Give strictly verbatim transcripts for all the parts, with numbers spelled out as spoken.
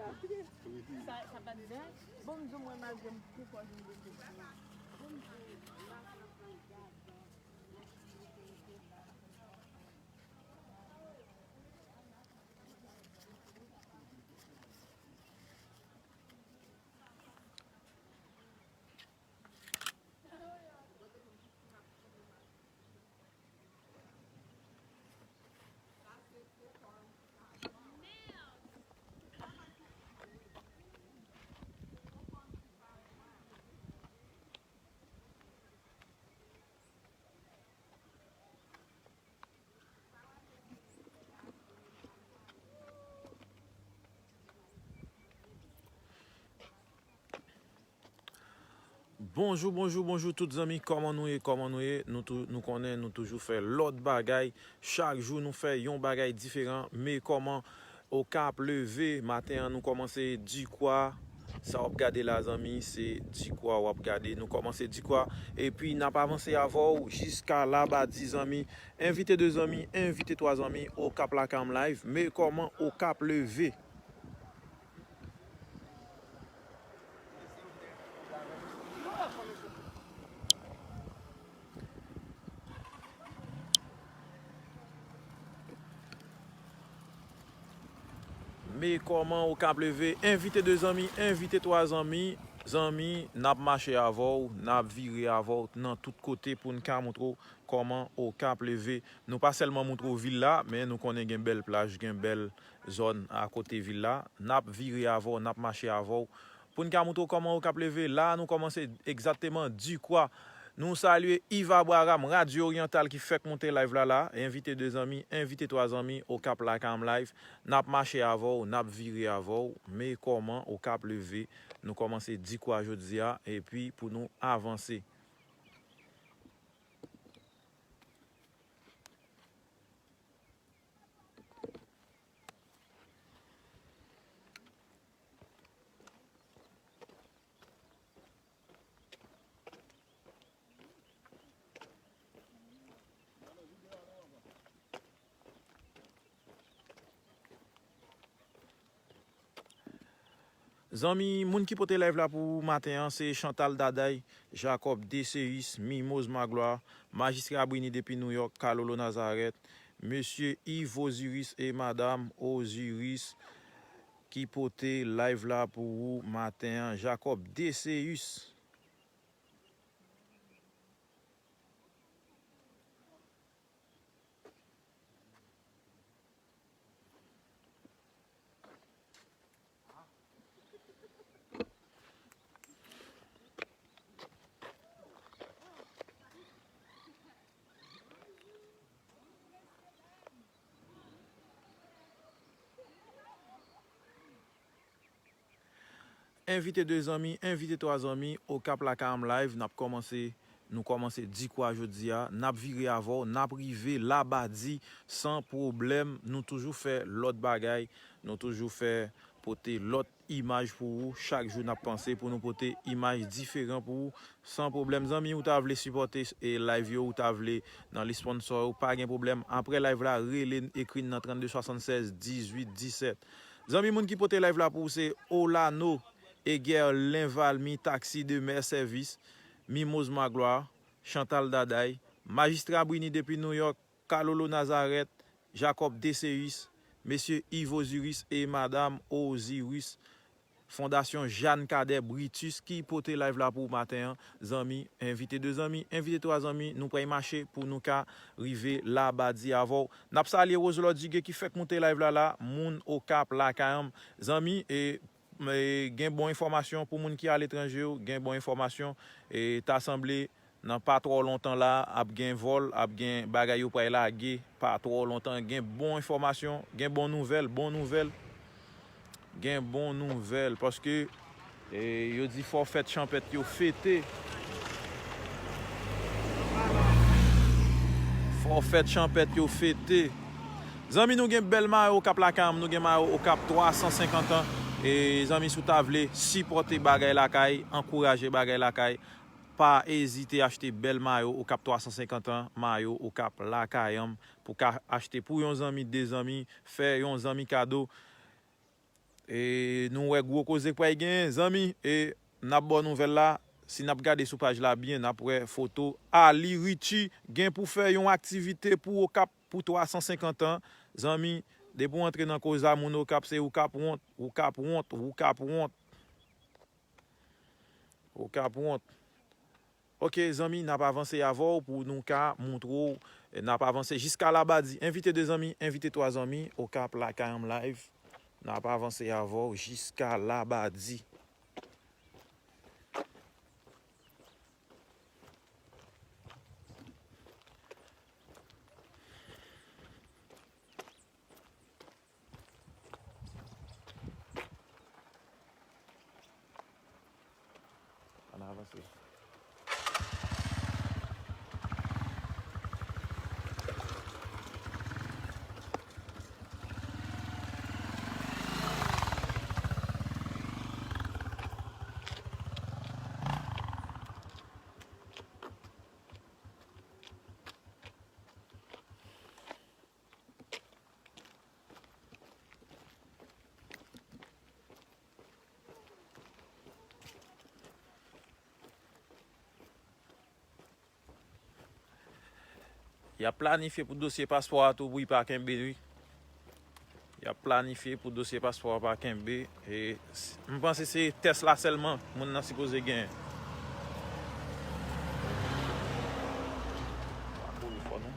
Sa, sa pa t bèl. Bon, m di w, mwen, malgre m kou pòz m depi. Bonjou, bonjou, bonjou tout zanmi, kòman nou ye, kòman nou ye? Nou, tou, nou konnen nou toujou fè lòt bagay. Chak jou nou fè yon bagay diferan. Men kòman Okap leve, maten an nou kòmanse Dikwa. Sa w ap gade la, zanmi, se Dikwa w ap gade. Nou kòmanse Dikwa, epi n ap avanse avè w jiska Labadi, zanmi. Envite de zanmi, envite twa zanmi, Okap Lakay Anm Live. Men kòman Okap leve. Men kòman Okap leve, envite de zanmi, envite twa zanmi, zanmi, n ap mache avè w, n ap vire avè w nan tout kote pou n ka montre w kòman Okap leve. Nou pa sèlman montre w vil la, men nou konnen gen bèl plaj, gen bèl zòn akote vil la. N ap vire avè w, n ap mache avè w. Pou n ka montre w kòman Okap leve, la nou kòmanse egzakteman Dikwa. Nou salye Yves Abraham, Radyo Oryantal ki fèk monte live la la. Envite de zanmi, envite twa zanmi, Okap Lakay Anm Live. N ap mache avè w, n ap vire avè w. Men kòman Okap leve, nou kòmanse Dikwa jodi a, epi pou nou avanse. Zanmi, moun ki pote live la pou maten an, se Chantal Daday, Jacob Deseus, Mimoz Magloire, Majistra Brini depi Nouyòk, Kalolo Nazarèt, Mesye Yves Osiris e Madam Osiris ki pote live la pou ou maten an, Jacob Deseus. Envite de zanmi, envite twa zanmi, Okap Lakay Anm Live, n ap kòmanse, nou kòmanse Dikwa jodi a, n ap vire avè w, n ap rive Labadi san pwoblèm, nou toujou fè lòt bagay, nou toujou fè pote lòt imaj pou ou, chak jou n ap panse pou nou pote imaj diferan pou ou, san pwoblèm. Zanmi, ou ta vle sipòte, e, live yo, ou ta vle nan lis sponsò yo, pa gen pwoblèm. Apre live la, rele n, ekri n nan trannde swasannsèz dizuit disèt. Zanmi, moun ki pote live la pou ou se Olano Egerlin Valmy, Taxi de Mer Service, Mimoz Magloire, Chantal Daday, Majistra Brini depi Nouyòk, Kalolo Nazarèt, Jacob Deseus, Mesye Yves Osiris e Madam Osiris, Fondasyon Jeanne Cadet Brutus ki pote live la pou maten an. Zanmi, envite de zanmi, envite twa zanmi, nou pral mache pou nou ka rive Labadi avè w. N ap salye Roselot Dugué ki fèk monte live la la, moun Okap Lakay Anm. Zanmi, e, e, gen bon enfòmasyon pou moun ki aletranje yo, gen bon enfòmasyon, e, ta sanble nan pa twò lontan la, ap gen vòl, ap gen bagay yo pral lage, pa twò lontan, gen bon enfòmasyon, gen bon nouvèl, bon nouvèl, gen bon nouvèl, paske, e, yo di fò fèt chanpèt yo fete. Fò fèt chanpèt yo fete. Zanmi, nou gen bèl mayo Okap Lakay Anm, nou gen mayo Okap twa san senkant an. E, zanmi, si w ta vle sipòte bagay lakay, ankouraje bagay lakay, pa ezite achte bèl mayo Okap twa san senkant an, mayo Okap Lakay Anm, pou ka achte pou yon zanmi, de zanmi, fè yon zanmi kado. E nou wè gwo koze k pral gen, zanmi. E n ap ba w nouvèl la. Si n ap gade sou paj la byen, n ap wè foto Ali Richie gen pou fè yon aktivite pou Okap pou twa san senkant an. Zanmi, depi w antre nan koze a moun Okap, se ou k ap wont, ou k ap wont, ou k ap wont. Ou k ap wont. Ok, zanmi, n ap avanse avè w pou nou ka montre w. N ap avanse jiska Labadi. Envite de zanmi, envite twa zanmi. Okap lakay an live. N ap avanse avè w jiska Labadi. Ann avanse. Y ap planifye pou dosye paspò a tou, pou y pa kenbe, wi. Y ap planifye pou dosye paspò a pa kenbe. E s-, m panse se tès la sèlman moun nan sipoze genyen. Pa kouri fò non.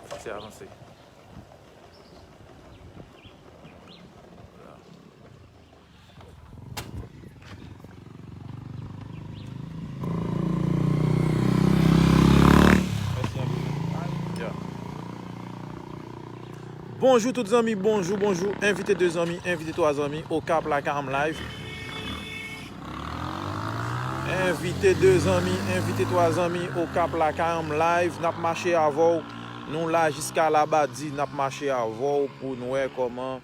Avanse, avanse. Mèsi anpil. Yeah. Bonjou tout zanmi, bonjou, bonjou. Envite de zanmi, envite twa zanmi, Okap Lakay Anm Live. Envite de zanmi, envite twa zanmi, Okap Lakay Anm Live. N ap mache avè w. Nou la jiska Labadi, n ap mache avè w pou n wè kòman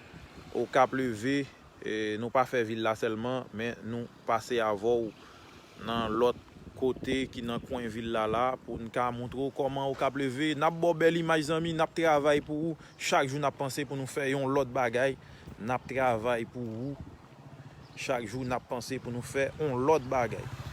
Okap leve. E, nou pa fè vil la sèlman, men nou pase avè w nan lòt kote ki nan kwen vil la la pou n ka montre w kòman Okap leve. N ap ba w bèl imaj, zanmi, n ap travay pou ou. Chak jou n ap panse pou nou fè yon lòt bagay. N ap travay pou ou. Chak jou n ap panse pou nou fè yon lòt bagay.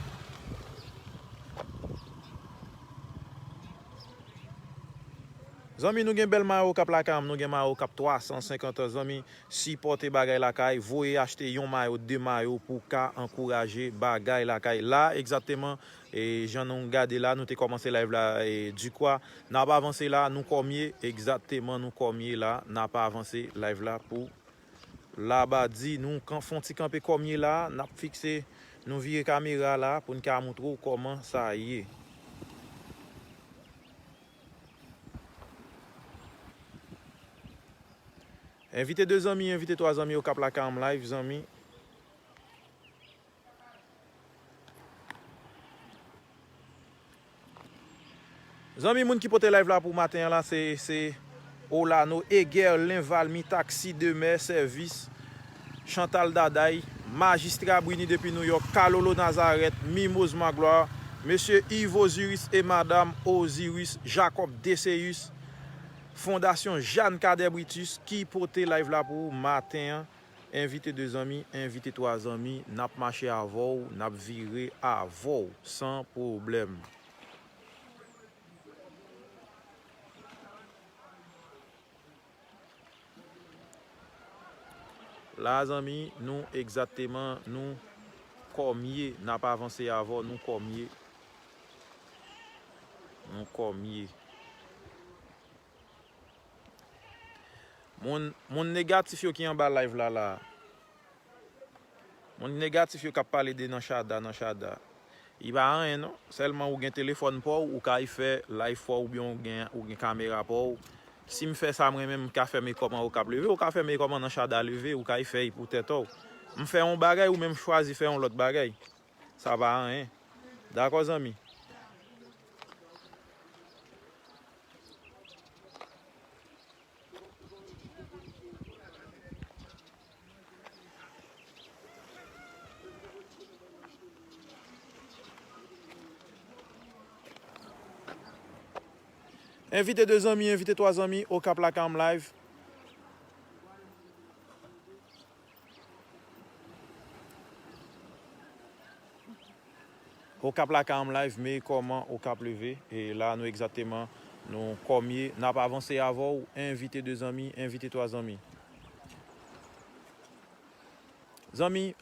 Zanmi, nou gen bèl mayo Okap Lakay Anm, nou gen mayo Okap twa san senkant an, zanmi. Sipòte Bagay Lakay, voye achte yon mayo, de mayo pou ka ankouraje Bagay Lakay. La, egzakteman, e, jan nou gade la, nou te kòmanse live la, e, Dikwa. N ap avanse la, nou kòmye, egzakteman, nou kòmye la, n ap avanse live la pou Labadi. Nou kan-, fè yon ti kanpe kòmye la, n ap fikse, nou vire kamera la pou n ka montre w kòman sa ye. Envite de zanmi, envite twa zanmi Okap Lakay Anm Live, zanmi. Zanmi, moun ki pote live la pou maten an la, se, se Olano, Egerlin Valmy, Taxi de Mer Service, Chantal Daday, Majistra Brini depi New York, Kalolo Nazareth, Mimoz Magloire, Mesye Yves Osiris e Madam Osiris, Jacob Deseus, Fondasyon Jeanne Cadet Brutus ki pote live la pou ou maten an. Envite de zanmi, envite twa zanmi, n ap mache avè w, n ap vire avè w san pwoblèm. La, zanmi, nou egzakteman, nou kòmye, n ap avanse avè w, nou kòmye. Nou kòmye. Moun, moun negatif yo ki anba live la, la. Moun negatif yo k ap pale de nan chada, nan chada. Li pa anyen non. Sèlman ou gen telefòn pa w, ou kay fè live pa w oubyen ou gen, ou gen kamera pa w. Si m fè sa mwen menm, m ka fè mekòp an Okap leve, ou ka fè mekòp an nan chada leve, ou kay fè l pou tèt ou. M fè yon bagay, ou menm chwazi fè yon lòt bagay. Sa pa anyen. Dakò, zanmi? Envite de zanmi, envite twa zanmi, Okap Lakay Anm Live. Okap Lakay Anm Live, men kòman Okap leve. E la, nou egzakteman, nou kòmye, n ap avanse avè w. Envite de zanmi, envite twa zanmi. Zanmi,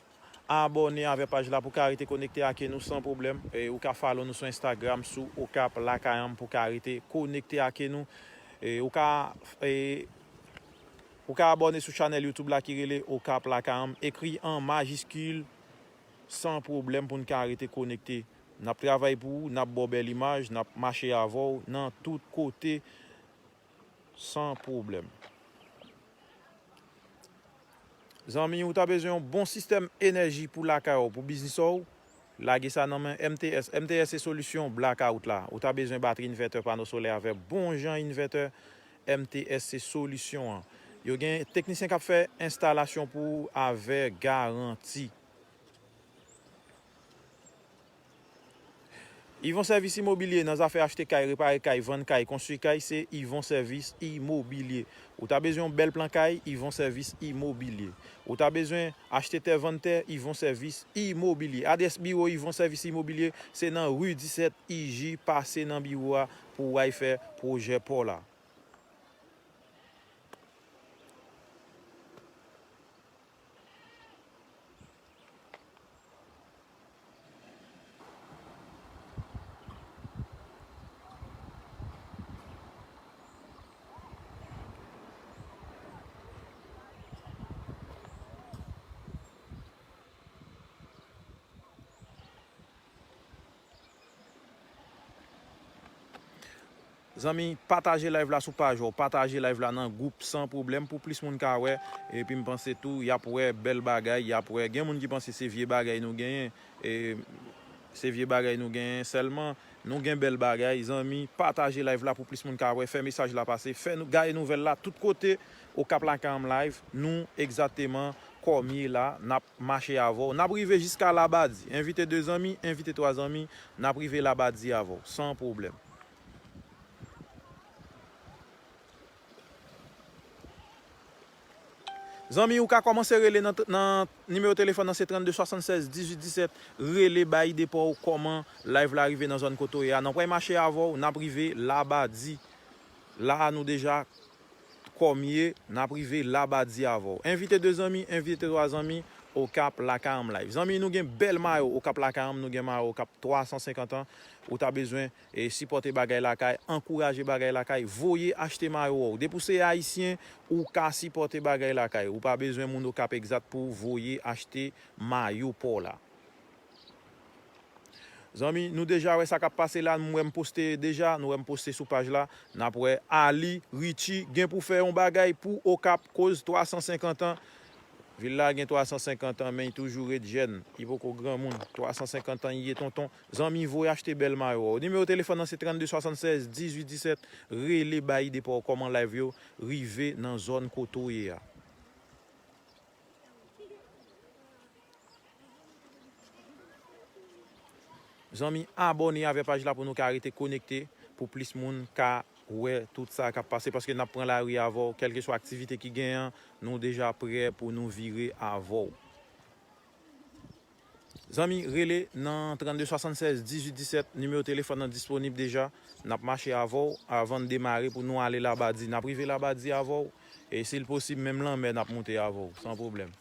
abòne avè paj la pou ka rete konekte ake nou san pwoblèm. E ou ka follow nou sou Instagram, sou Okap Lakay Anm pou ka rete konekte ake nou. E ou ka, e, ou ka abòne sou chanèl YouTube la ki rele Okap Lakay Anm. Ekri an majiskil san pwoblèm pou n ka rete konekte. N ap travay pou ou, n ap ba w bèl imaj, n ap mache avè w nan tout kote san pwoblèm. Zanmi, ou ta bezwen yon bon sistèm enèji pou lakay ou, pou biznis ou, lage sa nan men M T S. M T S se solisyon blackout la. Ou ta bezwen batri, invètè, pano solè avè bon jan invètè, M T S se solisyon an. Yo gen teknisyen k ap fè enstalasyon pou ou avè garanti. Yvon Sèvis Imobilye, nan zafè achte kay, repare kay, vann kay, konstwi kay, se Yvon Sèvis Imobilye. Ou ta bezwen yon bèl plan kay, Yvon Sèvis Imobilye. Ou ta bezwen achte tè, vann tè, Yvon Sèvis Imobilye. Adrès biwo Yvon Sèvis Imobilye, se nan ri disèt I J, pase nan biwo a pou w al fè pwojè pa w la. Zanmi, pataje live la sou paj ou, pataje live la nan gwoup san pwoblèm pou plis moun ka wè. Epi m panse tou, y ap wè bèl bagay, y ap wè. Gen moun ki panse se vye bagay nou genyen. E se vye bagay nou genyen sèlman. Nou gen bèl bagay, zanmi. Pataje live la pou plis moun ka wè. Fè mesaj la pase. Fè nou gaye nouvèl la tout kote. Okap Lakay Anm Live, nou egzakteman kòmye la, n ap mache avè w. N ap rive jiska Labadi. Envite de zanmi, envite twa zanmi, n ap rive Labadi avè w, san pwoblèm. Zanmi, ou ka kòmanse rele nan, nan nimewo telefòn nan, se trannde swasannsèz dizuit disèt. Rele, bay ide pa w kòman live la rive nan zòn kote w ye a. N ap pral mache avè w, n ap rive Labadi. La a, nou deja kòmye, n ap rive Labadi avè w. Envite de zanmi, envite twa zanmi, Okap Lakay Anm Live. Zanmi, nou gen bèl mayo Okap Lakay Anm, nou gen mayo Okap twa san senkant an. Ou ta bezwen e sipòte bagay lakay, ankouraje bagay lakay, voye achte mayo w. Depi w se Ayisyen, ou ka sipòte bagay lakay. Ou pa bezwen moun Okap egzat pou w voye achte mayo pa w la. Zanmi, nou deja wè sa k ap pase la, m wè m poste deja, nou wè m poste sou paj la. N ap wè Ali Richie gen pou fè yon bagay pou Okap koz twa san senkant an. Vil la gen twa san senkant an, men li toujou ret jèn. Li poko granmoun. Twa san senkant an li ye, tonton. Zanmi, voye achte bèl mayo a w. Nimewo telefòn nan se trannde swasannsèz dizuit disèt. Rele, bay ide pa w kòman live yo rive nan zòn kote w ye a. Zanmi, abòne avè paj la pou nou ka rete konekte, pou plis moun ka wè tout sa k ap pase, paske n ap pran lari avè w, kèlkeswa aktivite ki genyen an, nou deja prè pou nou vire avè w. Zanmi, rele nan trannde swasannsèz dizuit disèt, nimewo telefòn nan disponib deja. N ap mache avè w avan n demare pou nou ale Labadi. N ap rive Labadi avè w. E si l posib, menm lanmè n ap moute avè w, san pwoblèm.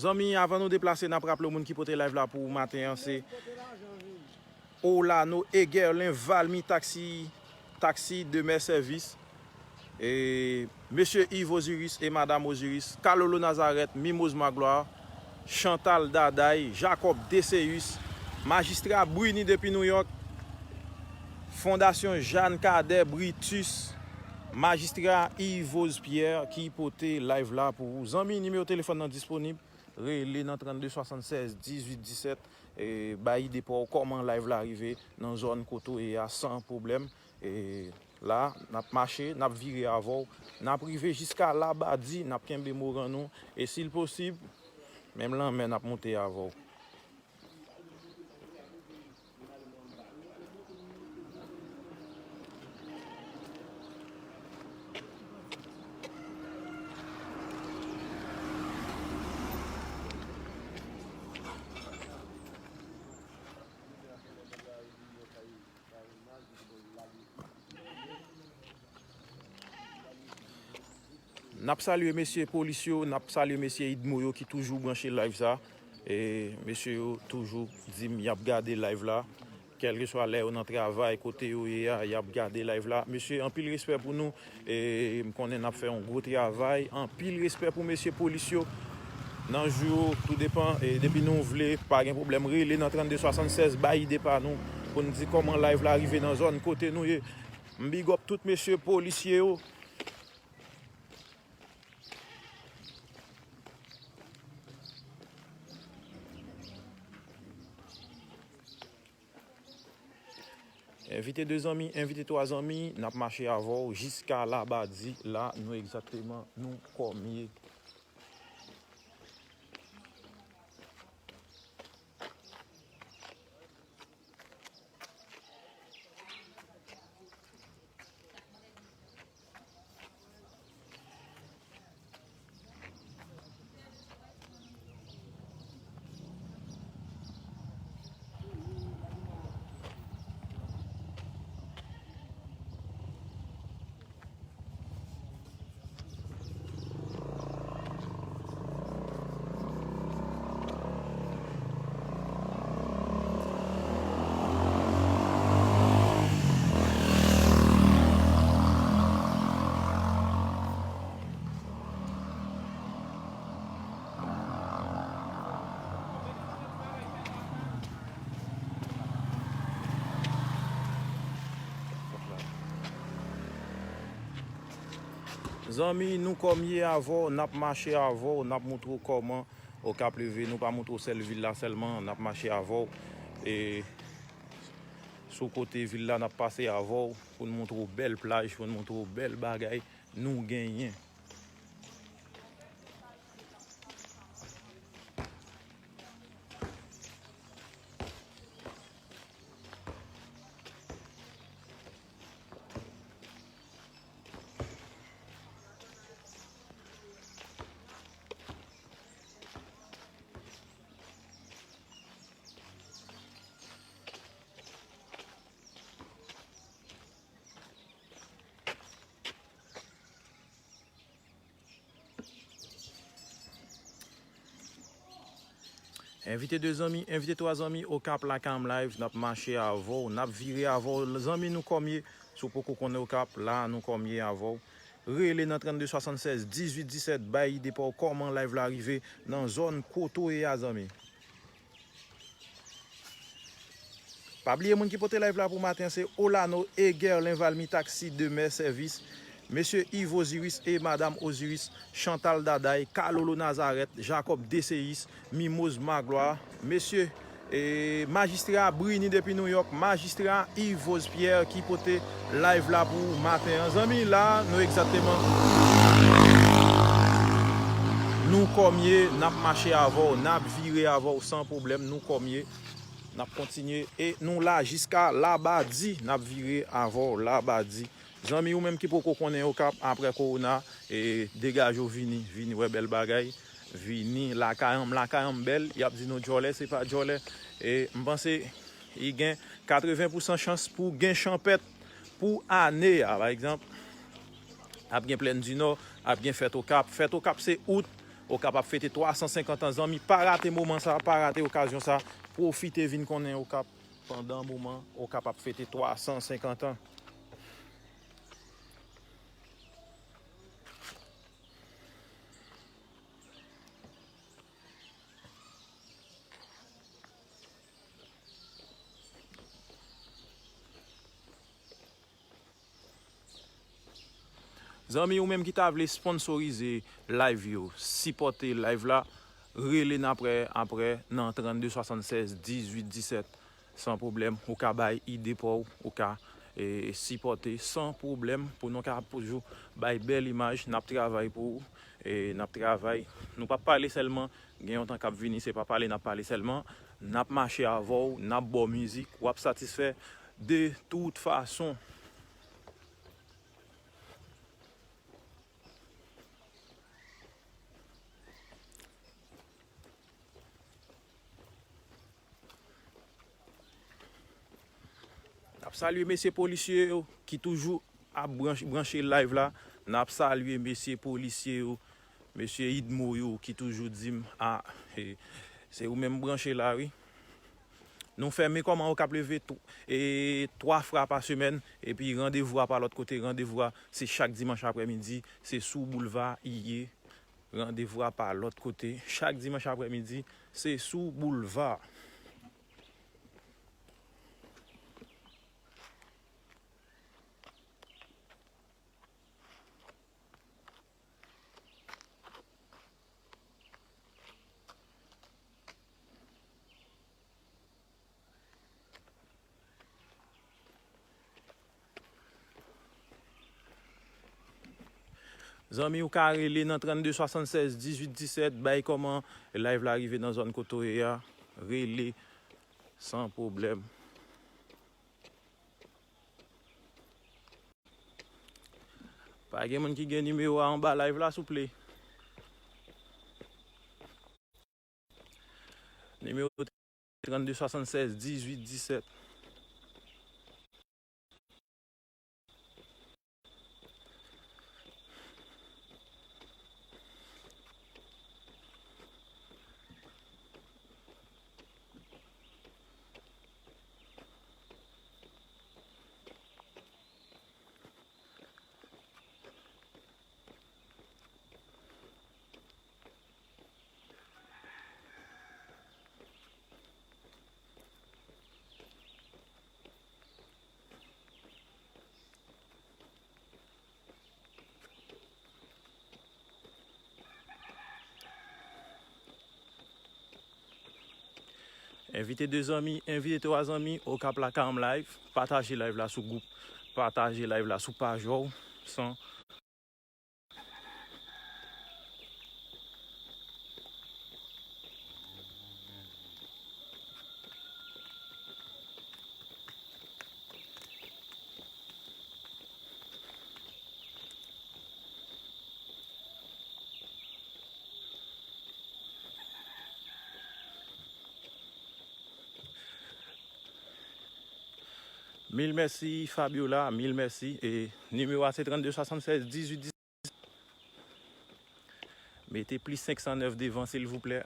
Zanmi, avan nou deplase, n ap raple w moun ki pote live la pou maten an, se Olano Egerlin Valmy Taxi, Taxi Demeure Service. E, Mesye Yves Osiris e Madam Osiris, Kalolo Nazareth, Mimoz Magloire, Chantal Daday, Jacob Deseus, Majistra Bruny depi Nouyòk, Fondasyon Jeanne Cadet Brutus, Majistra Yves Pierre ki pote live la pou ou. Zanmi, nimewo telefòn nan disponib, rele nan trannde swasannsèz dizuit disèt, e, bay ide pa w kòman live la rive nan zòn kote w ye a san pwoblèm. E la, n ap mache, n ap vire avè w. N ap rive jiska Labadi, n ap kenbe moran nou. E si l posib, menm lanmè n ap moute avè w. N ap salye mesye polis yo, n ap salye mesye idmo yo ki toujou branche live sa. E mesye yo toujou di m y ap gade live la. Kèlkeswa lè yo nan travay, kote yo ye a, y ap gade live la. Mesye, anpil respè pou nou. E m konnen n ap fè yon gwo travay. Anpil respè pou mesye polis yo. Nan jou yo, tou depan, e depi nou vle, pa gen pwoblèm, rele nan trannde swasannsèz, bay ide pa nou, pou n di kòman live la rive nan zòn kote nou ye. M big up tout mesye polisye yo. E Envite de zanmi, envite twa zanmi, n ap mache avè w jiska Labadi, la nou egzakteman nou kòmye. Zanmi, nou kòmye avè w, n ap mache avè w, n ap moutre w kòman Okap leve. Nou pa moutre w sèl vil la sèlman, n ap mache avè w. E sou kote vil la, n ap pase avè w pou n moutre w bèl plaj, pou n moutre w bèl bagay nou genyen. Envite de zanmi, envite twa zanmi, Okap Lakay Live, n ap mache avè w, n ap vire avè w. Zanmi, nou kòmye, si w poko konnen Okap, la nou kòmye avè w. Rele nan trannde swasannsèz dizuit disèt, bay ide pa w kòman live la rive nan zòn kote w ye a, zanmi. Pa bliye moun ki pote live la pou maten an se Olano e Guerlin Valmy Taxi de Mè Sèvis, Mesye Yves Osiris e Madam Osiris, Chantal Daday, Kalolo Nazarèt, Jacob Deseyis, Mimoz Magloire, Mesye e Majistra Brini depi Nouyòk, Majistra Yves Pierre ki pote live la pou maten an. Zanmi, la nou egzakteman nou kòmye, n ap mache avè w, n ap vire avè w san pwoblèm, nou kòmye. N ap kontinye e nou la jiska Labadi. N ap vire avè w Labadi. Zanmi, ou menm ki poko konnen Okap, apre kowona, e degaje w vini, vini wè bèl bagay, vini lakay an m, lakay an m bèl, y ap di nou djòlè, se pa djòlè. E m panse li gen katreven pousan chans pou gen chanpèt pou ane a, pa egzanp. Ap gen Plèn di Nò, ap gen fèt Okap. Fèt Okap se out. Okap ap fete twa san senkant an. Zanmi, pa rate moman sa, pa rate okazyon sa. Pwofite vin konnen Okap pandan moman Okap ap fete twa san senkant an. Zanmi, ou menm ki ta vle sponsorize live yo, sipòte live la, rele n apre, apre nan trannde swasannsèz dizuit disèt. San pwoblèm, ou ka bay ide pa w, ou ka, e, sipòte san pwoblèm pou nou ka toujou bay bèl imaj. N ap travay pou ou, e, n ap travay. Nou p ap pale sèlman, gen yon tan k ap vini, se pa pale n ap pale sèlman. N ap mache avè w, n ap ba w mizik, w ap satisfè de tout fason. N ap salye mesye polisye yo ki toujou ap branch-, branche live la. N ap salye mesye polisye yo, mesye Idmo yo ki toujou di m, a, e, se ou menm branche la, wi. Nou fèmen kòman Okap leve tw-, e, twa fwa pa semèn, epi randevou a pa lòt kote, randevou a se chak dimanch aprèmidi, se sou boulva i ye. Randevou a pa lòt kote, chak dimanch aprèmidi, se sou boulva. Zanmi, ou ka rele nan trannde swasannsèz dizuit disèt, bay kòman live la rive nan zòn kote w ye a. Rele san pwoblèm. Pa gen moun ki gen nimewo a anba live la, souple? Nimewo trannde swasannsèz dizuit disèt. Envite de zanmi, envite twa zanmi, Okap Lakayòm Live. Pataje live la sou gwoup. Pataje live la sou paj ou. San Mil mèsi, Fabiola, mil mèsi. E nimewo a se trannde swasannsèz dizuit dis. Mete plis senk san nèf devan, silvouplè.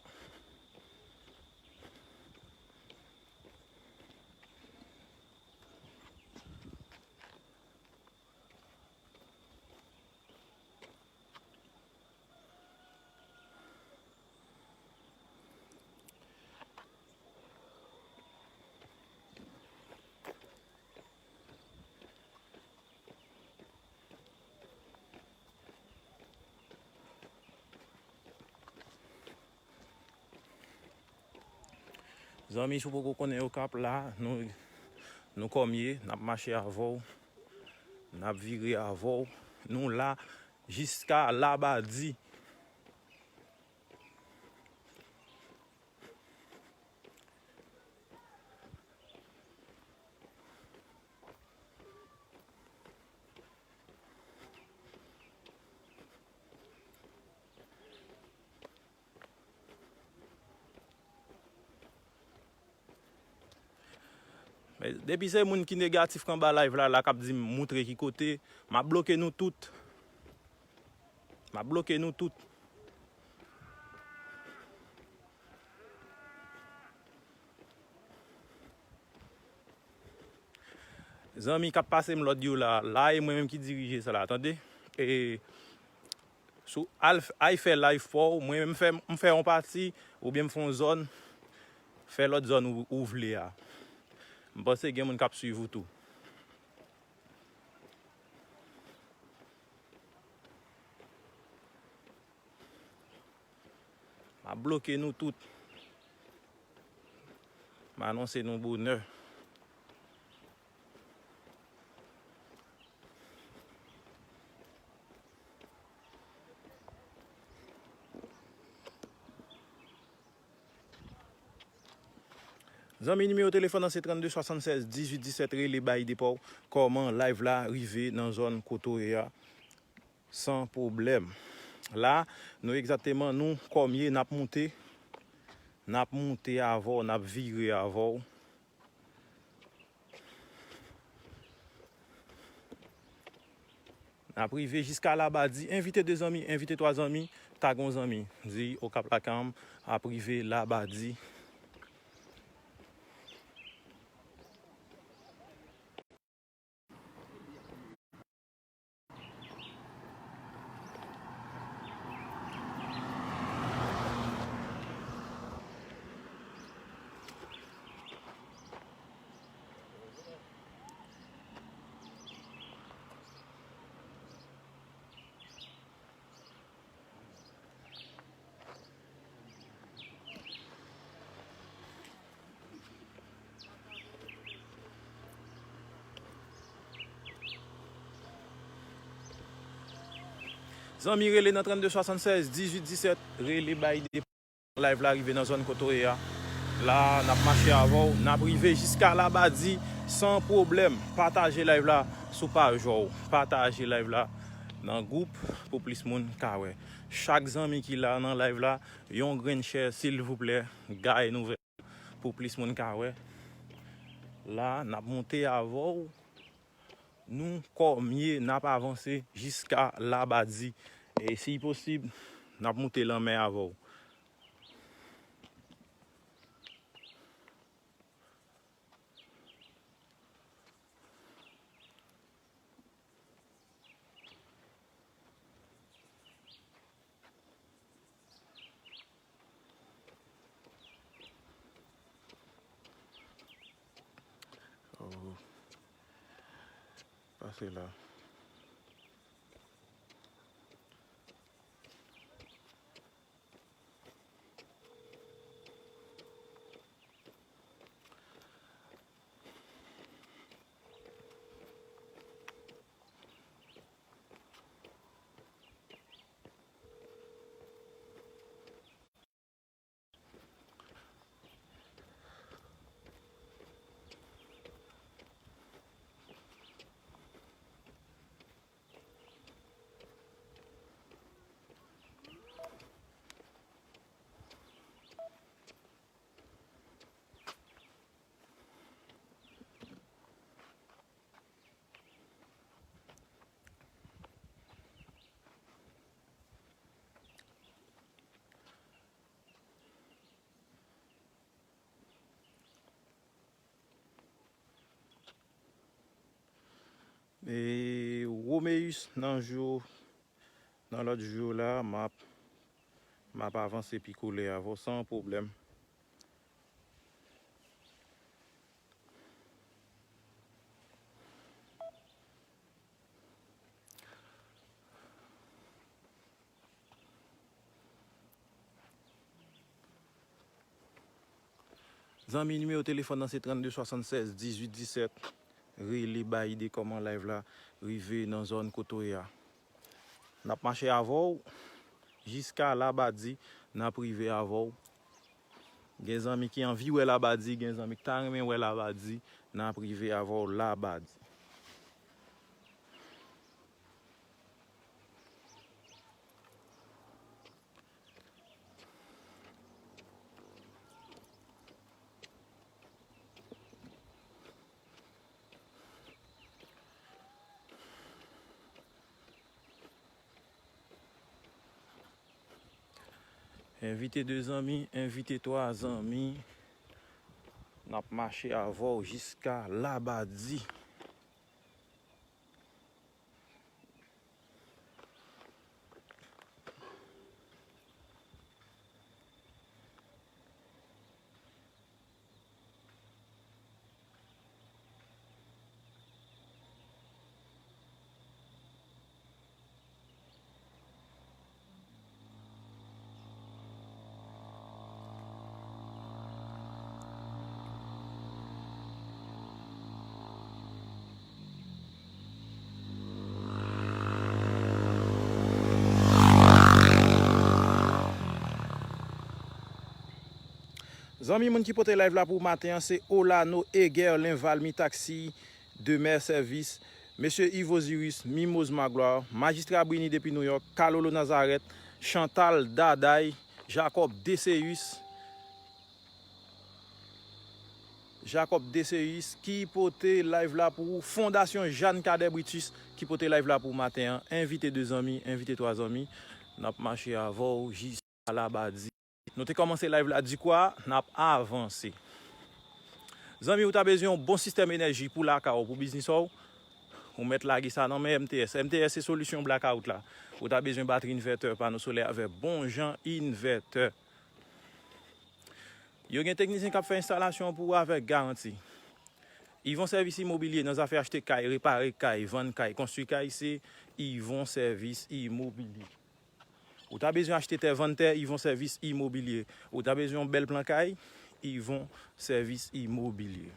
Zanmi, si w poko konnen Okap la, nou, nou kòmye, n ap mache avè w, n ap vire avè w. Nou la jiska Labadi. Men depi se moun ki negatif k anba live la, la k ap di m moutre ki kote, m ap bloke nou tout. M ap bloke nou tout. Zanmi k ap pase m lòd yo la, la e mwen menm ki dirije sa la, tande? E sou al, al fè live pa w, mwen menm m fè, m fè yon pati, oubyen m fè yon zòn, fè lòt zòn ou, ou vle a. M panse gen moun k ap swiv ou tou. M ap bloke nou tout. M anonse nou bonè. Zanmi, nimewo telefòn nan se trannde swasannsèz dizuit disèt, rele bay ide pa w kòman live la rive nan zòn kote w ye a san pwoblèm. La, nou egzakteman, nou kòmye, n ap moute, n ap moute avè w, n ap vire avè w. N ap rive jiska Labadi. Envite de zanmi, envite twa zanmi, tag yon zanmi. Di Okap Lakayòm ap rive Labadi. Zanmi, rele nan trannde swasannsèz dizuit disèt, rele bay ide. Live la rive nan zòn kote w ye a. La, n ap mache avè w, n ap rive jiska Labadi san pwoblèm. Pataje live la sou paj w, pataje live la nan gwoup pou plis moun ka wè. Chak zanmi ki la nan live la, yon grenn share, silvouplè, gade nouvèl pou plis moun ka wè. La, n ap monte avè w. Nou kòmye, n ap avanse jiska Labadi. E si posib, n ap moute lanmè avè w. Oh. Pase la. E Romeus, nan jou, nan lòt jou la, m ap, m ap avanse pi koule avè w san pwoblèm. Zanmi, nimewo telefòn nan se trannde swasannsèz dizuit disèt. Rele, bay ide kòman live la rive nan zòn kote w ye a. N ap mache avè w jiska Labadi, n ap rive avè w. Gen zanmi ki anvi wè Labadi, gen zanmi ki ta renmen wè Labadi, n ap rive avè w Labadi. Envite de zanmi, envite twa zanmi. N ap mache avè w jiska Labadi. Zanmi, moun ki pote live la pou maten an, se Olano Eger Lenval, Mi Taxi, Demer Service, Mesye Yves Osiris, Mimoz Magloire, Majistra Brini depi New York, Kalolo Nazareth, Chantal Daday, Jacob Deseus, Jacob Deseus, ki pote live la pou ou, Fondasyon Jeanne Cadet Brutus, ki pote live la pou ou maten an. Envite de zanmi, envite twa zanmi. N ap mache avè w jis a Labadi. Nou te kòmanse live la di kwa, n ap avanse. Zanmi, ou ta bezwen yon bon sistèm enèji pou lakay ou, pou biznis ou, ou mèt lage sa nan men M T S. M T S se solisyon blackout la. Ou ta bezwen batri, envètè, pano solè avèk bon jan envètè. Yo gen teknisyen k ap fè enstalasyon pou ou avèk garanti. Yvon Sèvis Imobilye, nan zafè achte kay, repare kay, vann kay, konstwi kay, se Yvon Sèvis Imobilye. Ou ta bezwen achte tè, vann tè, Yvon Sèvis Imobilye. Ou ta bezwen yon bèl plan kay, Yvon Sèvis Imobilye.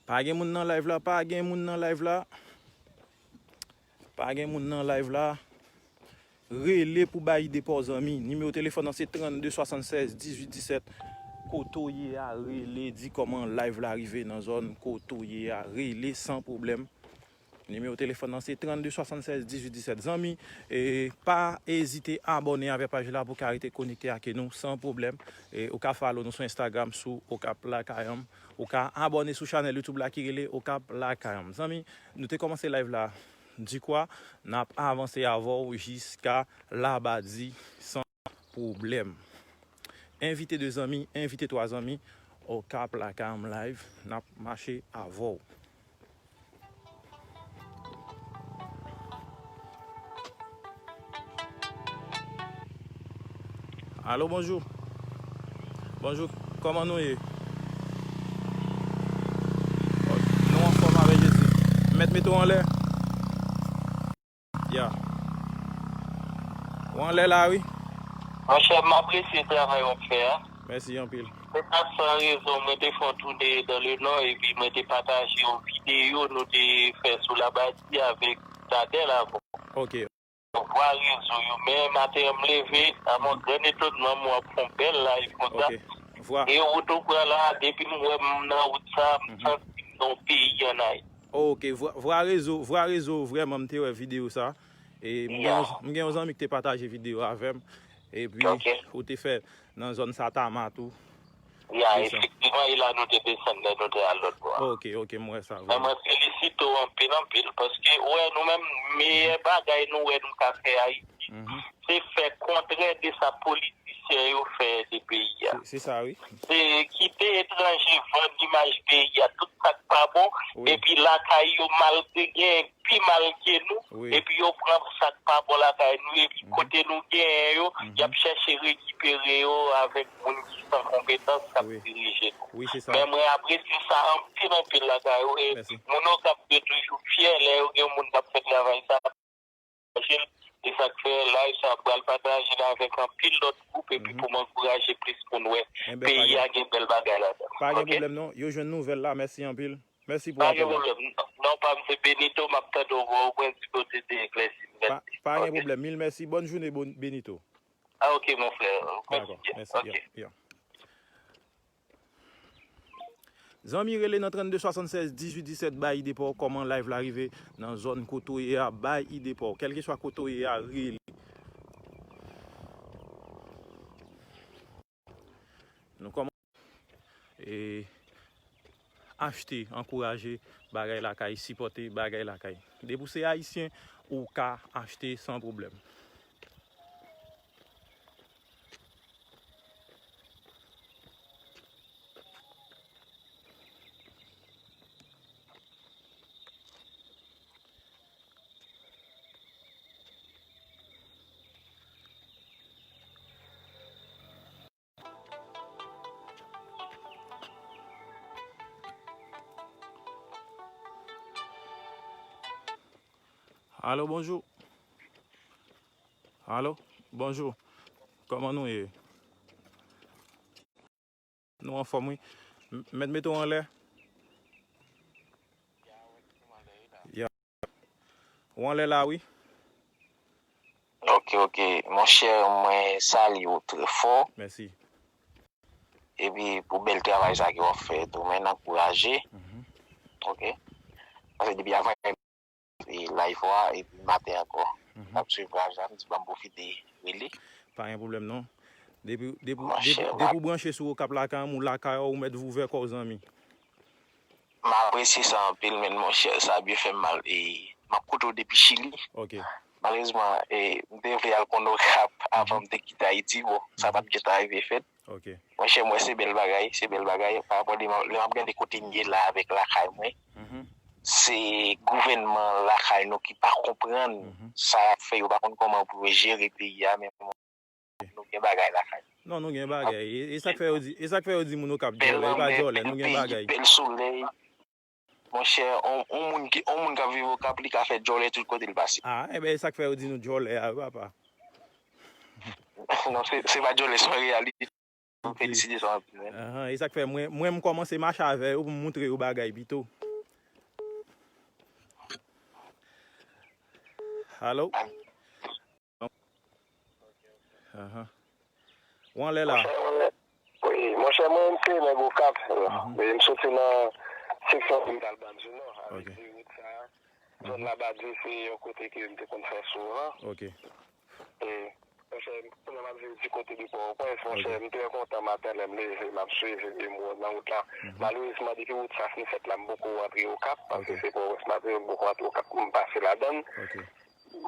Pa gen moun nan live la, pa gen moun nan live la. Pa gen moun nan live la. Rele pou bay ide pa w, zanmi. Nimewo telefòn nan se trannde swasannsèz dizuit disèt. Kote w ye a, rele, di kòman live la rive nan zòn kote w ye a, rele san pwoblèm. Nimewo telefòn nan se trannde swasannsèz dizuit disèt. Zanmi, e, pa ezite abòne avè paj la pou w ka rete konekte ak nou san pwoblèm. E, ou ka follow nou sou Instagram sou Okap Lakay Anm. Ou ka abòne sou chanèl YouTube la ki rele Okap Lakay Anm. Zanmi, nou te kòmanse live la dikwa, n ap avanse avè w jiska Labadi san pwoblèm. Envite de zanmi, envite twa zanmi, Okap Lakay Anm live, n ap mache avè w. Alo, bonjou. Bonjou, kòman nou ye? Nou anfòm avèk Jezi. M mèt mete w anlè. Ya. Ou anlè la, wi. Monchè, m apresye travay w ap fè a. Mèsi anpil. Se pa san rezon mwen te fè yon toune dans le Nord epi mwen te pataje yon videyo nou te fè sou Labadi avèk Dadèl avan. Ok. Vwa rezo yo, men maten an m leve, a mon gran etonman, m wè w ap fè yon bèl live konsa. Ok. Vwa. E wout ou pran la, depi m wè m nan wout sa, m Mhm. santi m nan yon peyi ann Ayiti. Ok, vwa, vwa rezo, vwa rezo, vrèman, m te wè videyo sa. E m gen, Yeah. yon- m gen yon zanmi ki te pataje videyo avè m. Epi, Ok. ou te fè nan zòn Satama tou. Ya, Desann. Efektivman, e la nou te desann lè nou te al lòt bò a. Ok, ok, m wè sa, Men vrèman. mwen felisite w anpil, anpil, paske, ou wè, nou menm, meyè bagay nou wè nou ka fè Ayiti, Mhm. se fè kontrè de sa politisyen yo fè de peyi a. Se, se sa, wi. Se kite etranje vann imaj peyi a, tout sa k pa bon, Wi. epi lakay yo malgre gen pi mal ke nou, Wi. epi yo pran sa k pa bon lakay nou, epi Mhm. kote nou genyen yo, Mhm. y ap chèche rekipere yo avèk moun ki san konpetans k ap Wi. dirije nou. Wi, se sa. Men mwen apresye sa anpil, anpil lakay yo, e Mèsi. moun Okap yo toujou fyè lè yo gen moun k ap fè travay sa. E sa k fè live sa pral pataje l avèk anpil lòt gwoup, epi Mhm. pou m ankouraje plis moun wè Enben, pa peyi gen a gen bèl bagay ladan. Pa gen Ok? pwoblèm non. Yo jwenn nouvèl la. Mèsi anpil. Mèsi pou Pa gen apèl la. pwoblèm. Non, pa m se Benito, m ap tande w bò, ou pran ti kote te eklèsi m. Pa, Mèsi. pa gen Ok. pwoblèm. Mil mèsi. Bòn jounen, bon, Benito. Ah, ok, mon frè. Dakò. Kontinye. Mèsi. Ok. Ya, ya. Zanmi, rele nan trannde swasannsèz dizuit disèt, bay ide pa w kòman live la rive nan zòn kote w ye a, bay ide pa w. Kèlkeswa kote w ye a, rele. Nou kòman e, achte, ankouraje bagay lakay, sipòte bagay lakay. Depi w se ayisyen, ou ka achte san pwoblèm. Alo, bonjou. Alo, bonjou. Kòman nou ye? Nou anfòm, wi. M-, mèt mete w anlè. Ya. Ou anlè la, wi. Ok, ok. Monchè, mwen salye w trè fò. Mèsi. Epi pou bèl travay sa ke w ap fè tou, men n ankouraje. Mhm. Ok. Paske depi avan e live ou a, epi maten ankò. Mhm. M ap swiv live sa, m di ban m pwofite rele. Pa gen pwoblèm non. Depi, depi, Monchè, depi, depi ou branche sou Okap Lakay Anm, ou lakay ou, ou mèt vouvè kò w, zanmi. M apresye sa anpil, men monchè, sa byen fè m mal. E m ap koute w depi Chili. Ok. Malerezman, e, m te vle al konn Okap avan Mhm. m te kite Ayiti. Bon, sa pa t Mhm. gentan rive fèt. Ok. Monchè, m wè se bèl bagay, se bèl bagay. Pa rapò de, lè m ap gade kote m ye la avèk lakay mwen, Mhm. se gouvènman lakay nou ki pa konprann Mhm. sa y ap fè, yo pa konn kòman pou yo jere peyi a, men nou gen bagay lakay nou. Non, nou gen bagay. E, e sa k fè yo di, e sa k fè yo di moun Okap Bèl djòlè, e pa lanmè, djòlè, bèl nou gen peyi, bagay. Bèl solèy. Monchè, on, on moun ki, on moun k ap viv Okap, li ka fè djòlè tout kote l pase. Ah, enben, e sa k fè yo di nou djòlè a, wi, papa. Non, se, se pa djòlè, se yon reyalite. Ok. Felisite sa anpil, men. Ahan, e sa k fè mwen, mwen m kòmanse mache avè yo pou m montre yo bagay pito. Alo? Ahan. Ou anlè la? Wi, monchè, mwen se nèg Okap. M soti nan seksyon Vital Bann di Nò. Avèk di wout sa, zòn Labadi se yon kote ke m te konn fè souvan. Ok. E, monchè, kounye a m ap viv di kote de Pòtoprens. Monchè, m trè kontan maten lè m leve, m ap swiv e m nan wout la. Malerezman, depi wout sa fin fèt la, m poko rantre Okap, paske se Pòtoprens m ap viv, m poko rantre Okap pou m pase ladann.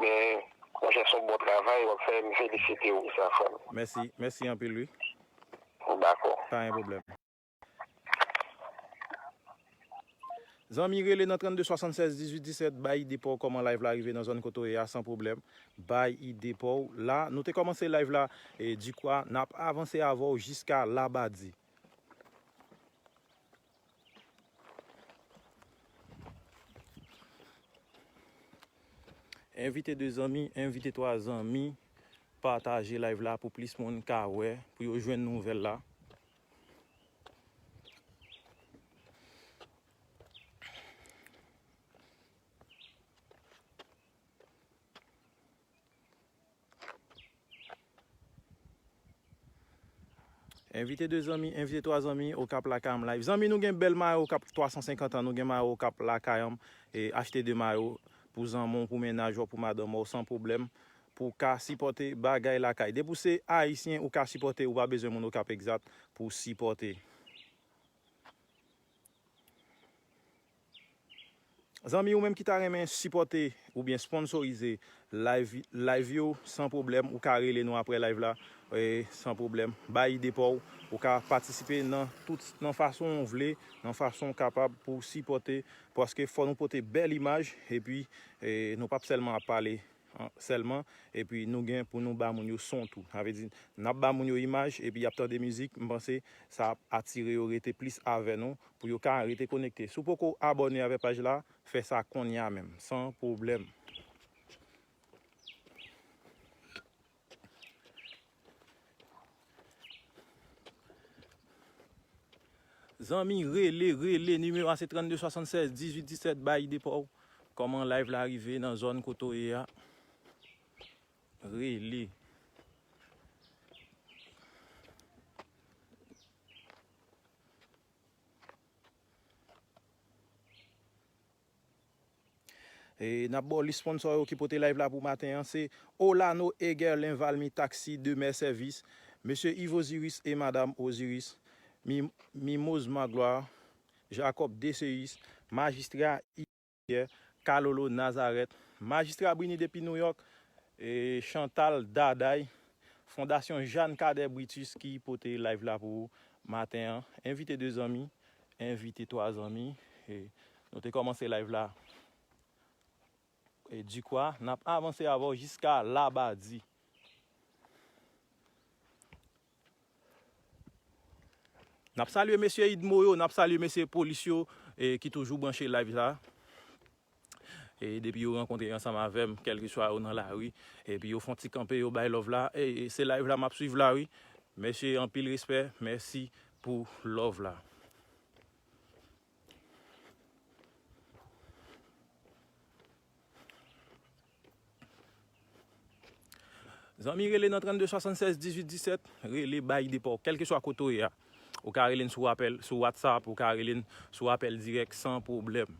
Men, monchè, se yon bon travay w ap fè, m felisite w pou sa, frè m. Mèsi, mèsi anpil, wi. Dakò. Pa gen pwoblèm. Zanmi, rele nan trannde swasannsèz dizuit disèt, bay ide pa w kòman live la rive nan zòn kote w ye a san pwoblèm. Bay ide pa w. La, nou te kòmanse live la, e, di kwa, n ap avanse avè w jiska Labadi. Envite de zanmi, envite twa zanmi, pataje live la pou plis moun ka wè, pou yo jwenn nouvèl la. Envite de zanmi, envite twa zanmi, Okap lakay an live. Zanmi, nou gen bèl mayo Okap twa san senkant an, nou gen mayo Okap lakay an, e achte de mayo pou zanmi w, pou mennaj ou, pou madanm ou, san pwoblèm, pou w ka sipòte bagay lakay. Depi w se Ayisyen, ou ka sipòte, ou pa bezwen moun Okap egzat pou w sipòte. Zanmi, ou menm ki ta renmen sipòte oubyen sponsorize live, live yo, san pwoblèm, ou ka rele nou apre live la, e, san pwoblèm. Bay ide pa w, ou ka patisipe nan tout, nan fason w vle, nan fason w kapab pou w sipòte, paske fò nou pote bèl imaj, epi, e, nou p ap sèlman ap pale an, sèlman, epi nou gen pou nou ba moun yo son tou. Sa vle di, n ap ba moun yo imaj, epi y ap tande mizik, m panse sa ap atire yo rete plis avè nou, pou yo ka rete konekte. Si w poko abòne avè paj la, fè sa konnya menm, san pwoblèm. Zanmi, rele, rele, nimewo a se trannde swasannsèz dizuit disèt, bay ide pa w. Kòman live la rive nan zòn kote w ye a? Rele. E n ap ba w lis sponsò yo ki pote live la pou maten an. Se Olano Egerlin Valmy Taxi Demeure Service, Mesye Yves Osiris e Madam Osiris, Mi-, Mimoz Magloire, Jacob Deseus, Majistra Pierre, Kalolo Nazareth, Majistra Brini depi Nouyòk, e Chantal Daday, Fondasyon Jeanne Cadet Brutus ki pote live la pou ou maten an. Envite de zanmi, envite twa zanmi. E nou te kòmanse live la, e di kwa, n ap avanse avè w jiska Labadi. N ap salye mesye idmo yo, n ap salye mesye polis yo, e, ki toujou branche live la. E depi yo rankontre ansanm avè m, kèlkeswa yo nan lari, epi yo fè yon ti kanpe, yo bay love la. E, e se live la m ap swiv la, wi. Mesye, anpil respè, mèsi pou love la. Zanmi, rele nan trannde swasannsèz dizuit disèt, rele bay ide pa w, kèlkeswa kote w ye a. Ou ka rele n sou apèl, sou WhatsApp, ou ka rele n sou apèl dirèk san pwoblèm.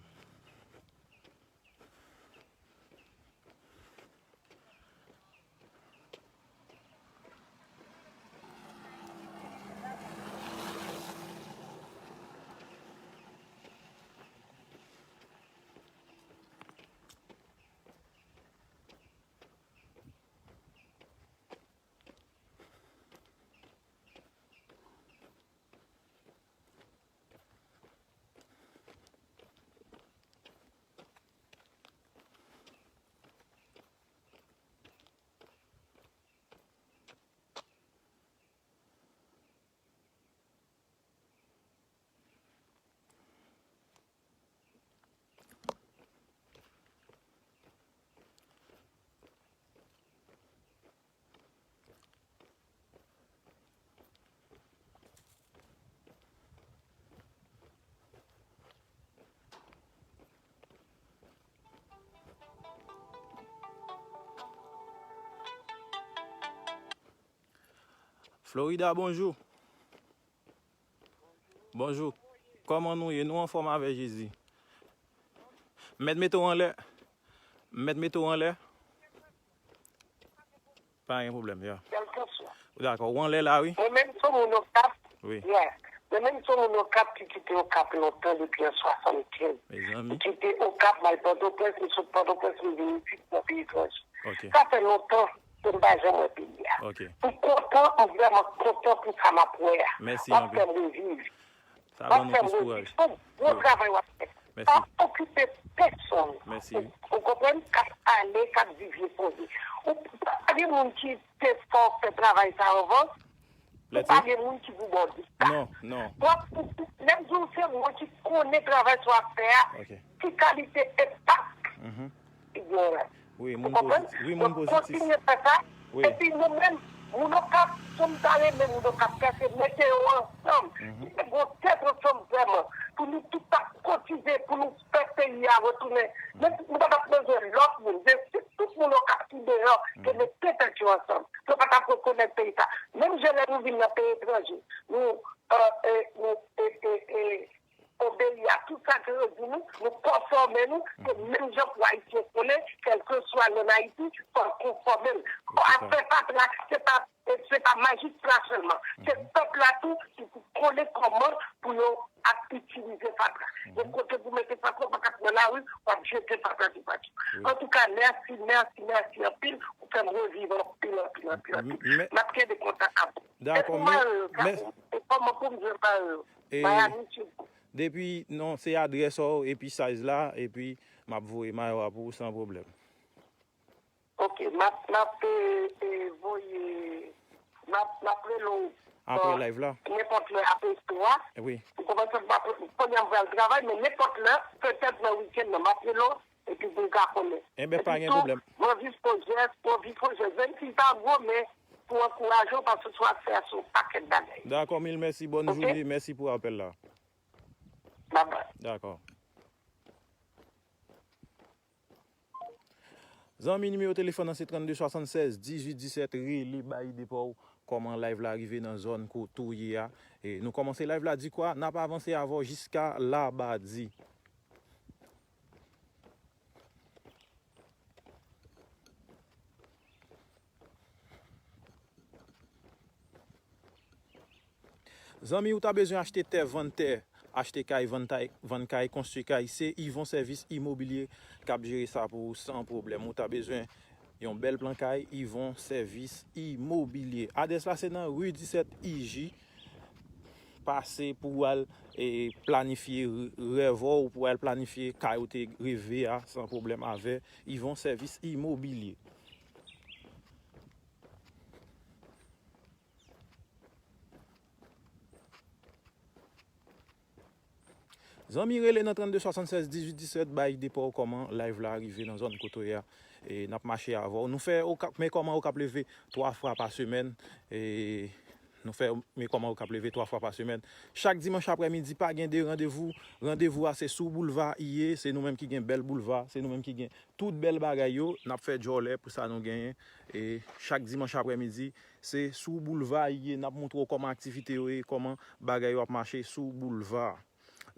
Florida, bonjou. Bonjou. Kòman nou ye? Nou anfòm avè Jezi. M mèt mete w anlè. M mèt mete w anlè. Pa gen pwoblèm, ya. Kèlkeswa. Dakò, ou anlè la, wi. Mwen menm se moun Okap. Wi. Yeah. Mwen menm se moun Okap ki kite Okap lontan depi an swasannkenz. Mezanmi. M kite Okap, m al Pòtoprens, m sot Pòtoprens, m vin isit nan peyi etranje. Ok. Sa fè lontan ke m pa janm wè peyi a. Ok. M kontan, m vrèman kontan pou sa m ap wè a. Mèsi anpil. W ap fè m reviv. Sa ban nou plis kouraj. W ap fè m reviv. Se yon bon travay w ap fè. Mèsi. Pa okipe pèsonn. Mèsi. Ou, ou konprann? K ap ale, k ap divye poze. Ou pa gen moun ki te fè w fè travay sa anvan? Ou pa gen moun ki pou ba w di sa. Non, non. W ap, lè m di w se mwen ki konnen travay sa w ap fè a, ki kalite enpak ki gen la. Wi, moun pozitif. Wi, moun pozitif. Donk, kontinye fè sa. Wi. Epi nou menm, moun Okap, jan m ta renmen moun Okap fè, se mete yo ansanm. Ki te gon tèt ansanm vrèman. Pou nou tout ta kotize, pou nou fè peyi a retounen. Men nou pa t ap bezwen lòt moun. Se si tout moun Okap ki deyò te mete tèt yo ansanm, yo pa t ap rekonèt peyi sa. Menm jan lè nou vin nan peyi etranje, nou, e, e, nou, e, e, e, obeyi a tout sa ke yo di nou, nou konfòme nou, se menm jan pou Ayisyen konnen, kèlkeswa l ann Ayiti, fò l konfòme l. Afè fatra, se pa, se pa majistra sèlman, se pèp la tou ki pou konnen kòman pou yo ap itilize fatra. Gen kote pou mete fatra, ou pa ka pran lari, w ap jete fatra toupatou. Antouka, mèsi, mèsi, mèsi anpil, ou fè m reviv anpil, anpil, anpil, anpil. M ap kenbe kontak avè w. Dakò, e pou Mario, e kòman pou m jwenn Mario? Miami, Sud. Depi, non, se adrès ou, epi size la, epi m ap voye mayo a pou ou san pwoblèm. Ok, m ap, m ap, e, e, voye, m ap, m ap rele w, apre live la, nenpòt lè apre istwa a. Wi. Ou konprann sa, m ap, kounye a m pral travay, men nenpòt lè, petèt nan wikenn nan, m ap rele w, epi pou m ka konnen. Enben, pa gen pwoblèm. Epi tou, m anvi fè w jès, m anvi fè w jès. Menm si l pa gwo, men pou ankouraje w, paske sa w ap fè a se yon pakèt bagay. Dakò, mil mèsi, bòn jounen, mèsi pou apèl la. Bye bye. Dakò. Zanmi, nimewo telefòn nan se trannde swasannsèz dizuit disèt, rele bay ide pa w kòman live la rive nan zòn kote w ye a. E nou kòmanse live la di kwa, n ap avanse avè w jiska Labadi. Zanmi, ou ta bezwen achte tè, vann tè, achte kay, vann tay, vann kay, konstwi kay, se Yvon Sèvis Imobilye k ap jere sa pou ou san pwoblèm. Ou ta bezwen yon bèl plan kay, Yvon Sèvis Imobilye. Adrès la se nan ri disèt I J. Pase pou w al, e, planifye r-, rèv ou, pou w al planifye kay ou te reve a, san pwoblèm avè Yvon Sèvis Imobilye. Zanmi, rele nan trannde swasannsèz dizuit disèt, bay ide pa w kòman live la rive nan zòn kote w ye a. E n ap mache avè w. Nou fè Okap, men kòman Okap leve twa fwa pa semèn. E nou fè men kòman Okap leve twa fwa pa semèn. Chak dimanch aprèmidi, pa gen de randevou. Randevou a se sou boulva i ye. Se nou menm ki gen bèl boulva. Se nou menm ki gen tout bèl bagay yo. N ap fè djòlè pou sa nou genyen. E chak dimanch aprèmidi, se sou boulva i ye. N ap montre w kòman aktivite yo ye, kòman bagay yo ap mache sou boulva.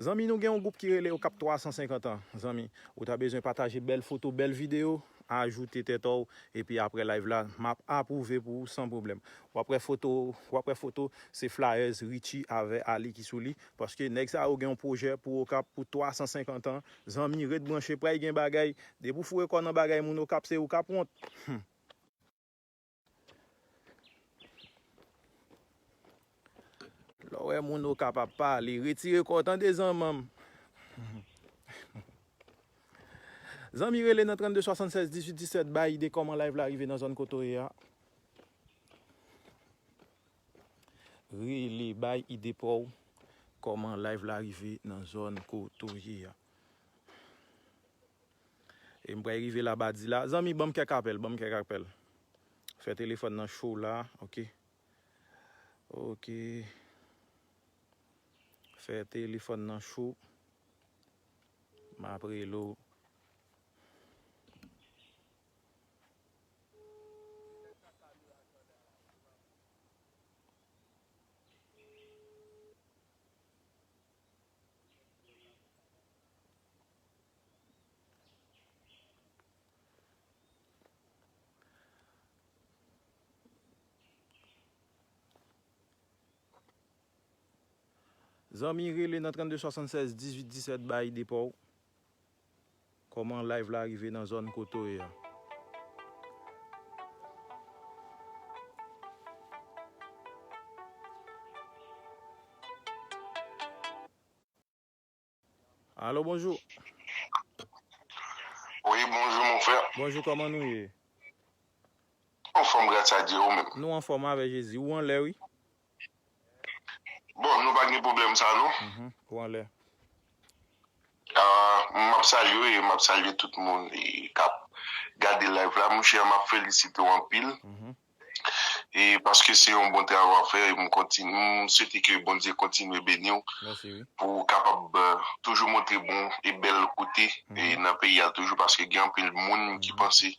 Zanmi, nou gen yon gwoup ki rele Okap twa san senkant an. Zanmi, ou ta bezwen pataje bèl foto, bèl videyo, ajoute tèt ou, epi apre live la, m ap apwouve pou ou san pwoblèm. W ap wè foto, w ap wè foto, se flyers Richie avè Ali ki sou li, paske nèg sa yo gen yon pwojè pou Okap pou twa san senkant an. Zanmi, ret branche, pral gen bagay. Depi w foure kò w nan bagay moun Okap, se ou k ap wont. Hmm. Lè w wè moun Okap ap pale, retire kò w tande zanmanm. Zanmi, rele nan trannde swasannsèz dizuit disèt, bay ide kòman live la rive nan zòn kote w ye a. Rele, bay ide pa w kòman live la rive nan zòn kote w ye a. E m pral rive Labadi la. Zanmi, ban m kèk apèl, ban m kèk apèl. Fè telefòn nan cho la, ok. Ok. Fè telefòn nan cho. M ap rele w. Zanmi, rele nan trannde swasannsèz dizuit disèt, bay ide pa w. Kòman live la rive nan zòn kote w ye a? Alo, bonjou. Wi, bonjou, mon frè. Bonjou, kòman nou ye? Anfòm, gras a Dye, ou menm? Nou anfòm avè Jezi. Ou anlè, wi. Bon, nou pa gen pwoblèm sa, non? Mhm, ou anlè. Ah, m ap salye w e m ap salye tout moun e k ap gade live la. Monchè, m ap felisite w anpil. Mhm. E paske se yon bon travay w ap fè, e m kontiny-, m swete ke Bondye kontinye beni w Mèsi, wi. pou w kapab, eh, toujou montre bon e bèl kote e Mhm. nan peyi a toujou, paske gen anpil moun ki Mhm. panse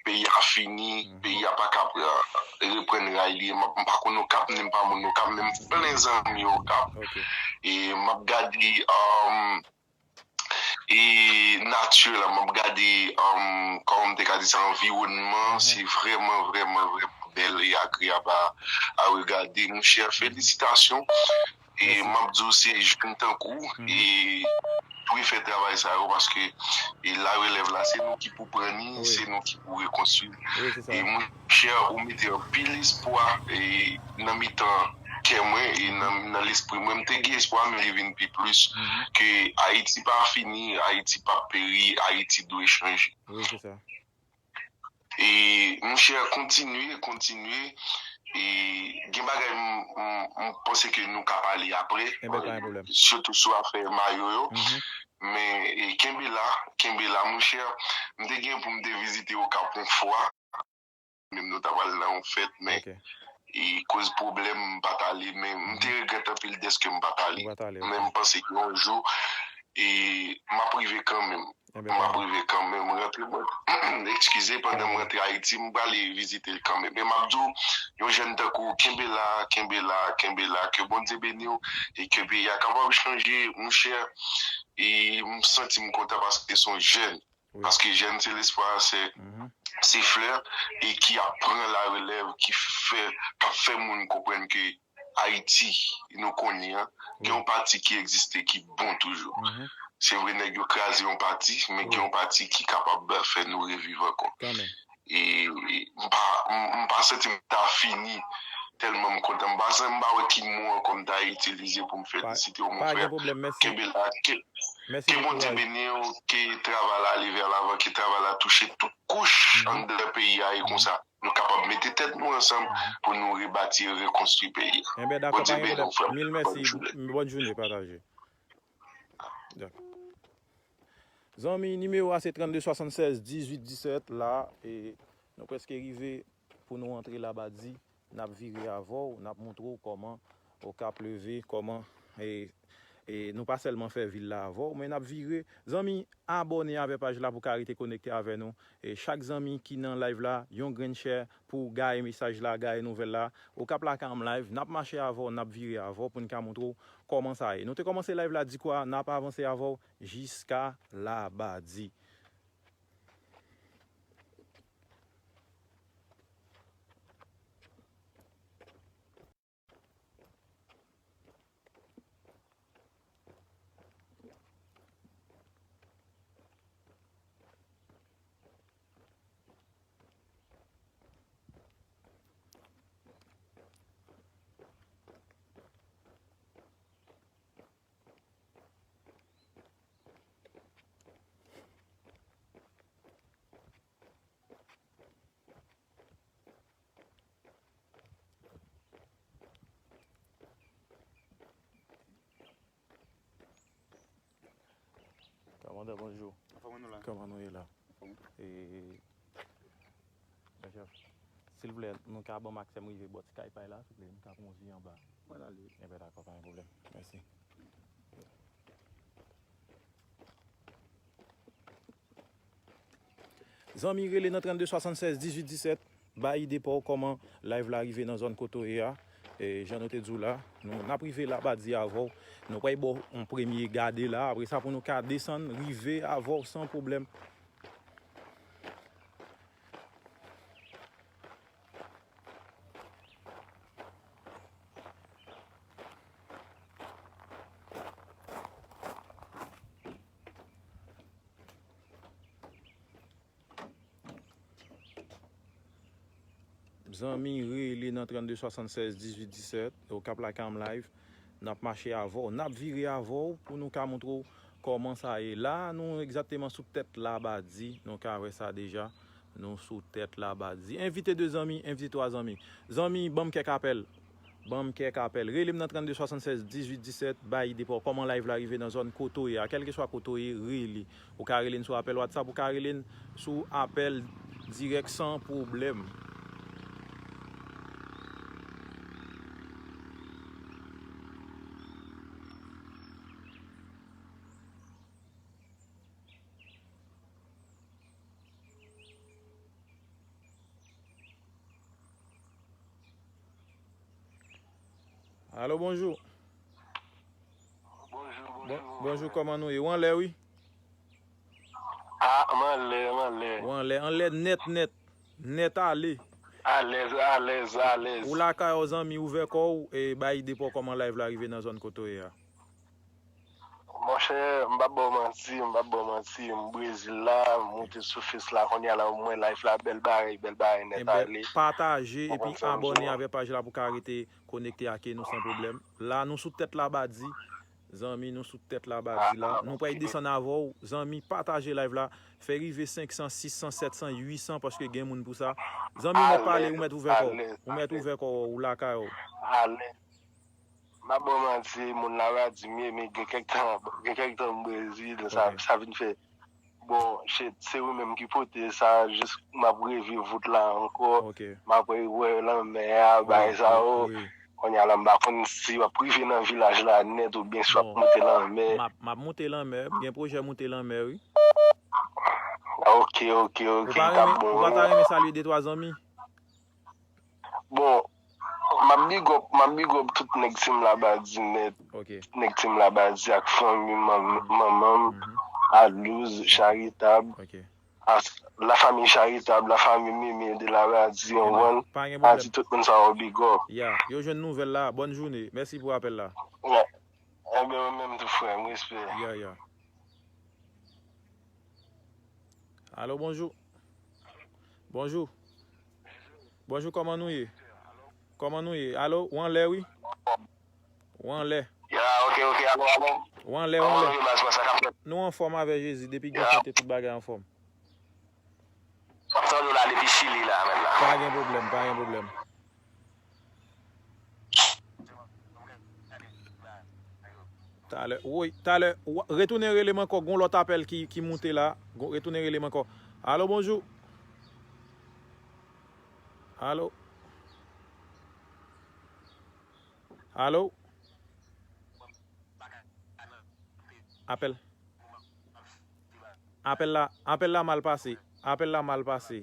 peyi a fini, Mhm. peyi a pa ka pran, reprann ray li. M, m pa konn Okap, ni m pa moun Okap, men m plen zanmi Okap. Ok. E m ap gade, um, e nati la, m ap gade, um, kòman m te ka di sa, anviwònman, Mhm. se vrèman, vrèman, vrèman bèl e agreyab a, a regade. Monchè, felisitasyon. E Mèsi. M ap di w, se jèn tankou w, Mhm. e dwe fè travay sa yo, paske e larelèv la, se nou ki pou pran ni, Wi. se nou ki pou rekonstwi. Wi, se sa. E monchè, ou mete anpil espwa e nan mitan kè mwen e nan, nan lespri mwen. M te gen espwa, men li vin pi plis Mhm. ke Ayiti pa fini, Ayiti pa peri, Ayiti dwe chanje. Wi, se sa. E, monchè, kontinye, kontinye. E, gen bagay m, m, m panse ke nou ka pale apre. Enben, pa gen pwoblèm. Sitou sou afè mayo yo. Mhm. Men, e, kenbe la, kenbe la, monchè. M te gen pou m te vizite Okap yon fwa. Menm nou ta pral nan yon fèt, men Ok. e koz pwoblèm, m pa t ale, men m te regrèt anpil dèske m pa t ale. Ou pa t ale, ok. Men m panse ke yon jou, e m ap rive kanmenm. Enben, M ap pa rive kanmenm. Rantre mwen, eskize, pandan m rantre Ayiti, m prale vizite l kanmenm. Men m ap di w, yon jèn tankou w, kenbe la, kenbe la, kenbe la. Ke Bondye beni w e ke peyi a kapab chanje, monchè. E m santi m kontan paske se yon jèn. Wi. Paske jèn se lespwa, se, Mhm. se flè, e ki ap pran larelèv, ki fè, k ap fè moun konprann ke Ayiti, nou konnen an, gen Wi. yon pati ki egziste, ki bon toujou. Mhm. Se vre, nèg yo kraze yon pati, men gen Wi. yon pati ki kapab fè nou reviv ankò. Kanmenm. E, e, m pa, m, m pa santi m ta fini, tèlman m kontan. M pa santi, m pa wè ki mo ankò m ta itilize pou m Pa, felisite w, mon pa gen frè. pwoblèm, mèsi. Kenbe la, ke, Mèsi ke pou Bondye kouraj. beni w, ke travay la ale vè lavan, ke travay la touche tout kouch Mhm. anndan peyi a, e Mhm. konsa, nou kapab mete tèt nou ansanm Mhm. pou nou rebati e rekonstwi peyi a. Enben, dakò, Bondye pa gen beni w, pwoblèm. frè m. Mil Bòn mèsi. jounen. Bòn jounen, pataje. Dakò. Zanmi, nimewo a se trannde swasannsèz dizuit disèt la, e nou prèske rive pou nou antre Labadi, n ap vire avè w, n ap montre w kòman Okap leve, kòman, e, e nou pa sèlman fè vil la avè w, men n ap vire. Zanmi, abòne avè paj la pou w ka rete konekte avè nou. E chak zanmi ki nan live la, yon grenn share pou w gaye mesaj la, gaye nouvèl la. Okap Lakay Live, n ap mache avè w, n ap vire avè w pou n ka montre w kòman sa ye. Nou te kòmanse live la di kwa, n ap avanse avè w jiska Labadi. Kòmandan, bonjou. Anfòm nou la? Kòman nou ye la? Anfòm. E, Monchè, silvouplè, nou ka ban m aksè m rive bò ti kay pay la, silvouplè, m ka pran yon vi anba. Mwen ale. Enben, dakò, pa gen pwoblèm. Mèsi. Zanmi, rele nan trannde swasannsèz dizuit disèt, bay ide pa w kòman live la rive nan zòn kote w ye a. E, jan nou te di w la, nou, n ap rive Labadi avè w. Nou pral ba w yon premye gade la, apre sa pou nou ka desann, rive avè w san pwoblèm. Zanmi, rele nan trannde swasannsèz dizuit disèt, Okap Lakay M Live. N ap mache avè w, n ap vire avè w pou nou ka montre w kòman sa ye. La, nou egzakteman sou tèt Labadi, nou ka wè sa deja. Nou sou tèt Labadi. Envite de zanmi, envite twa zanmi. Zanmi, ban m kèk apèl. Ban m kèk apèl. Rele m nan trannde swasannsèz dizuit disèt, bay ide pa w kòman live la rive nan zòn kote w ye a. Kèlkeswa kote w ye, rele. Ou ka rele n sou apèl WhatsApp, ou ka rele n sou apèl dirèk san pwoblèm. Alo, bonjou. Bonjou, bonjou. Bonjou, kòman nou ye? Ou anlè, wi. Ah, m anlè, m anlè. Ou anlè, anlè nèt, nèt. Nèt ale. Alèz, alèz, alèz. Ou lakay ou, zanmi, ouvè kò w e bay ide pa w kòman live la rive nan zòn kote w ye a. Monchè, m p ap ba w manti, m p ap ba w manti, m Brezil la, m moute sou Face la, kounye a la, m wè live la, bèl bagay, bèl bagay nèt ale. Pataje epi abòne avè paj la pou ka rete konekte ak nou san pwoblèm. La, nou sou tèt Labadi, zanmi, nou sou tèt Labadi la. Nou pral desann avè w, zanmi, pataje live la, fè rive senk san, sis san, sèt san, uit san, paske gen moun pou sa. Zanmi, ou mèt pale, ou mèt ouvè kò w, ou mèt ouvè kò w, ou lakay ou. Alèz. M ap ba w manti, moun la va di m ye, men gen kèk tan, gen kèk tan m Brezil, sa, sa vin fè. Bon, shit, se ou menm ki pote sa, jis m ap reviv wout la ankò. M ap wè lanmè a, bagay sa yo. Kounye a la, m pa konn si w ap rive nan vilaj la nèt oubyen si w ap moute lanmè. M ap, m ap moute lanmè, m gen pwojè moute lanmè, wi. Ok, ok, ok, t ap bon. Ou pa ta renmen salye de twa zanmi? Bon, m ap big up, m ap big up tout nèg Team Labadi nèt. Tout nèg Team Labadi ak fanmi manman m, Alouz, Charitab, la famille Charitab, la famille Mimi de Labadi, ou konprann? Pa gen pwoblèm. Di tout moun sa yo big up. Ya, yo jwenn nouvèl la. Bòn jounen. Mèsi pou apèl la. Ya. Ebyen, ou menm tou, frè m, respè. Ya, ya. Alo, bonjou. Bonjou. Bonjou, kòman nou ye? Kòman nou ye? Alo, ou anlè, wi. Ou anlè. Ya, ok, ok, alo, alo. Ou anlè, ou anlè. Kòman nou ye, baz mwen, sa k ap fèt? Nou anfòm avè Jezi, depi gen sante, tout bagay anfòm. M ap tande w la depi Chili la, menn la. Pa gen pwoblèm, pa gen pwoblèm. Talè, woy, talè, wa-, retounen rele m ankò, gon lòt apèl ki, ki moute la. Gon, retounen rele m ankò. Alo, bonjou. Alo. Alo. Apèl. Apèl la, apèl la mal pase. Apèl la mal pase.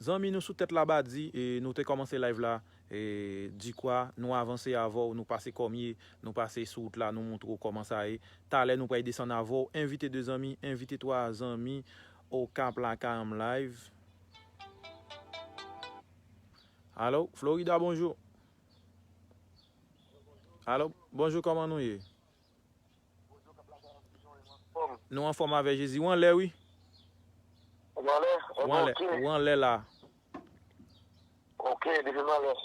Zanmi, nou sou tèt Labadi, e nou te kòmanse live la, e di kwa, nou avanse avè w, nou pase kòmye, nou pase sou wout la, nou montre w kòman sa ye. Talè, nou pral desann avè w, envite de zanmi, envite twa zanmi, Okap Lakay M Live. Alo, Florida, bonjou. Alo, bonjou, kòman nou ye? Nou anfòm avè Jezi. Ou anlè, wi. Ou anlè? Ou anlè, ou anlè la. Ok, depi m anlè.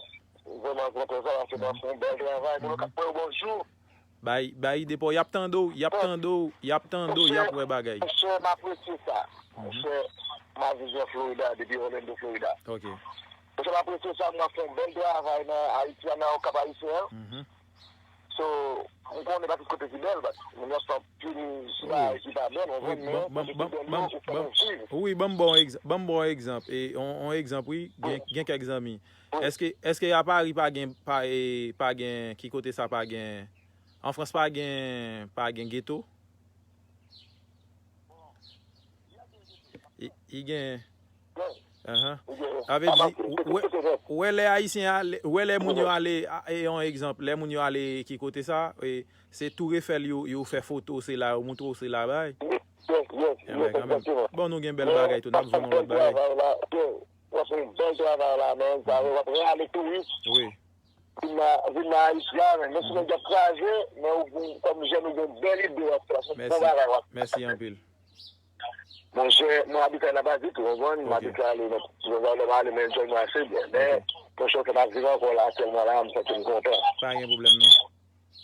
Vrèman kontan sa, paske m ap fè yon bèl travay. Moun yo k ap wè yo bonjou. Bay, bay ide pa w, y ap tande w, y ap tande w, y ap tande w, y ap wè bagay. Monchè, m apresye sa. Monchè, m ap viv nan Florida, depi Orlando, Florida. Ok. Monchè, m apresye sa, m ap fè yon bèl travay nan Ayiti a, nan Okap Ayisyen an. So, m konnen pa tout kote ki bèl, but moun yo ap pini sou bagay ki pa bèl, ou konprann, men kote ki bèl yo, ou fè yo viv. Wi, ban m ba w yon egzanp, ban m ba w yon egzanp, e, yon, yon egzanp, wi, gen, gen kèk zanmi. Èske, èske a Pari pa gen, pa, e, pa gen, ki kote sa pa gen, an Frans pa gen, pa gen geto? I, i gen. Sa vle di, ou wè, ou wè lè Ayisyen ale, ou wè lè moun yo ale, a, e, yon egzanp, lè moun yo ale ki kote sa, e, se Tour Eiffel yo, yo fè foto, se la yo montre w, se la bay. Bon, nou gen bèl bagay tou, n ap jwenn yon lòt bagay. Wi. Vin nan, vin nan Ayiti a, men, men si nèg y ap kraze, men ou, ou, kòm jèn, ou gen bèl ide w ap fè la, se bon bagay w ap fè. Mèsi anpil. Monchè, mwen abitay Labadi tou, w konprann? M abitay ale nan ti zòn la, lè m ale, mwen enjoy mwen ase byen. Men, monchè, sa m ap viv ankò la, aktyèlman la, m santi m kontan. Pa gen pwoblèm, non.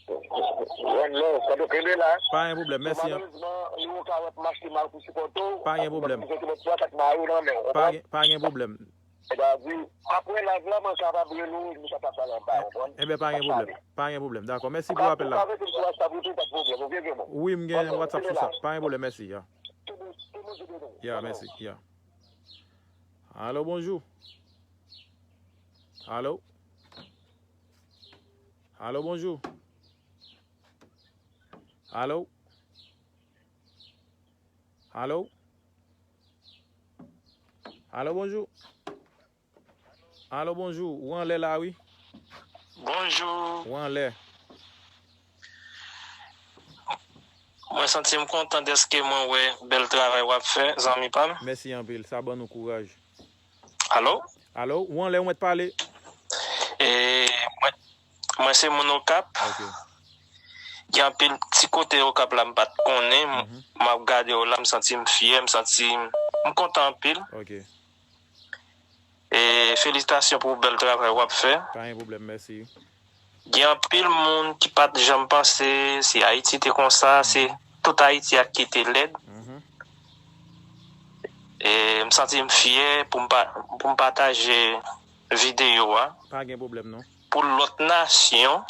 One love, kanpe kenbe la. Pa gen pwoblèm, mèsi. Malerezman, nou ka wè m achte mayo pou sipòte w. Pa gen pwoblèm. Mwen te met twa kat mayo nan men w, w konprann? Pa gen pwoblèm. Sa vle di, apre live la, mwen kapab rele w, nou kapab pale anba, w konprann? Enben, pa gen pwoblèm. Pa gen pwoblèm. Dakò, mèsi pou apèl la. Ou ka rete m sou WhatsApp ou tou, pa de pwoblèm, oke, Jomo? Wi, m gen WhatsApp sou sa. Pa gen pwoblèm, mèsi. Ya. Ya, mèsi. Ya. Alo, bonjou. Alo. Alo, bonjou. Alo. Alo. Alo, bonjou. Alo, bonjou. Ou anlè la, wi. Bonjou. Ou anlè. Mwen santi m kontan dèske mwen wè bèl travay w ap fè, zanmi pa m. Mèsi anpil. Sa ban nou kouraj. Alo? Alo, ou anlè, ou mèt pale. E, mwen, mwen se moun Okap. Ok. Gen anpil ti kote Okap la m pa t konnen. M, mhm, m ap gade w la, m santi m fyè, m santi m, m kontan anpil. Ok. E felisitasyon pou bèl travay w ap fè. Pa gen pwoblèm, mèsi. Gen anpil moun ki pa t janm panse si Ayiti te konsa, se, mhm, tout Ayiti a ki te lèd. Mhm. E m santi m fyè pou m pa, pou m pataje videyo a. Pa gen pwoblèm, non. Pou lòt nasyon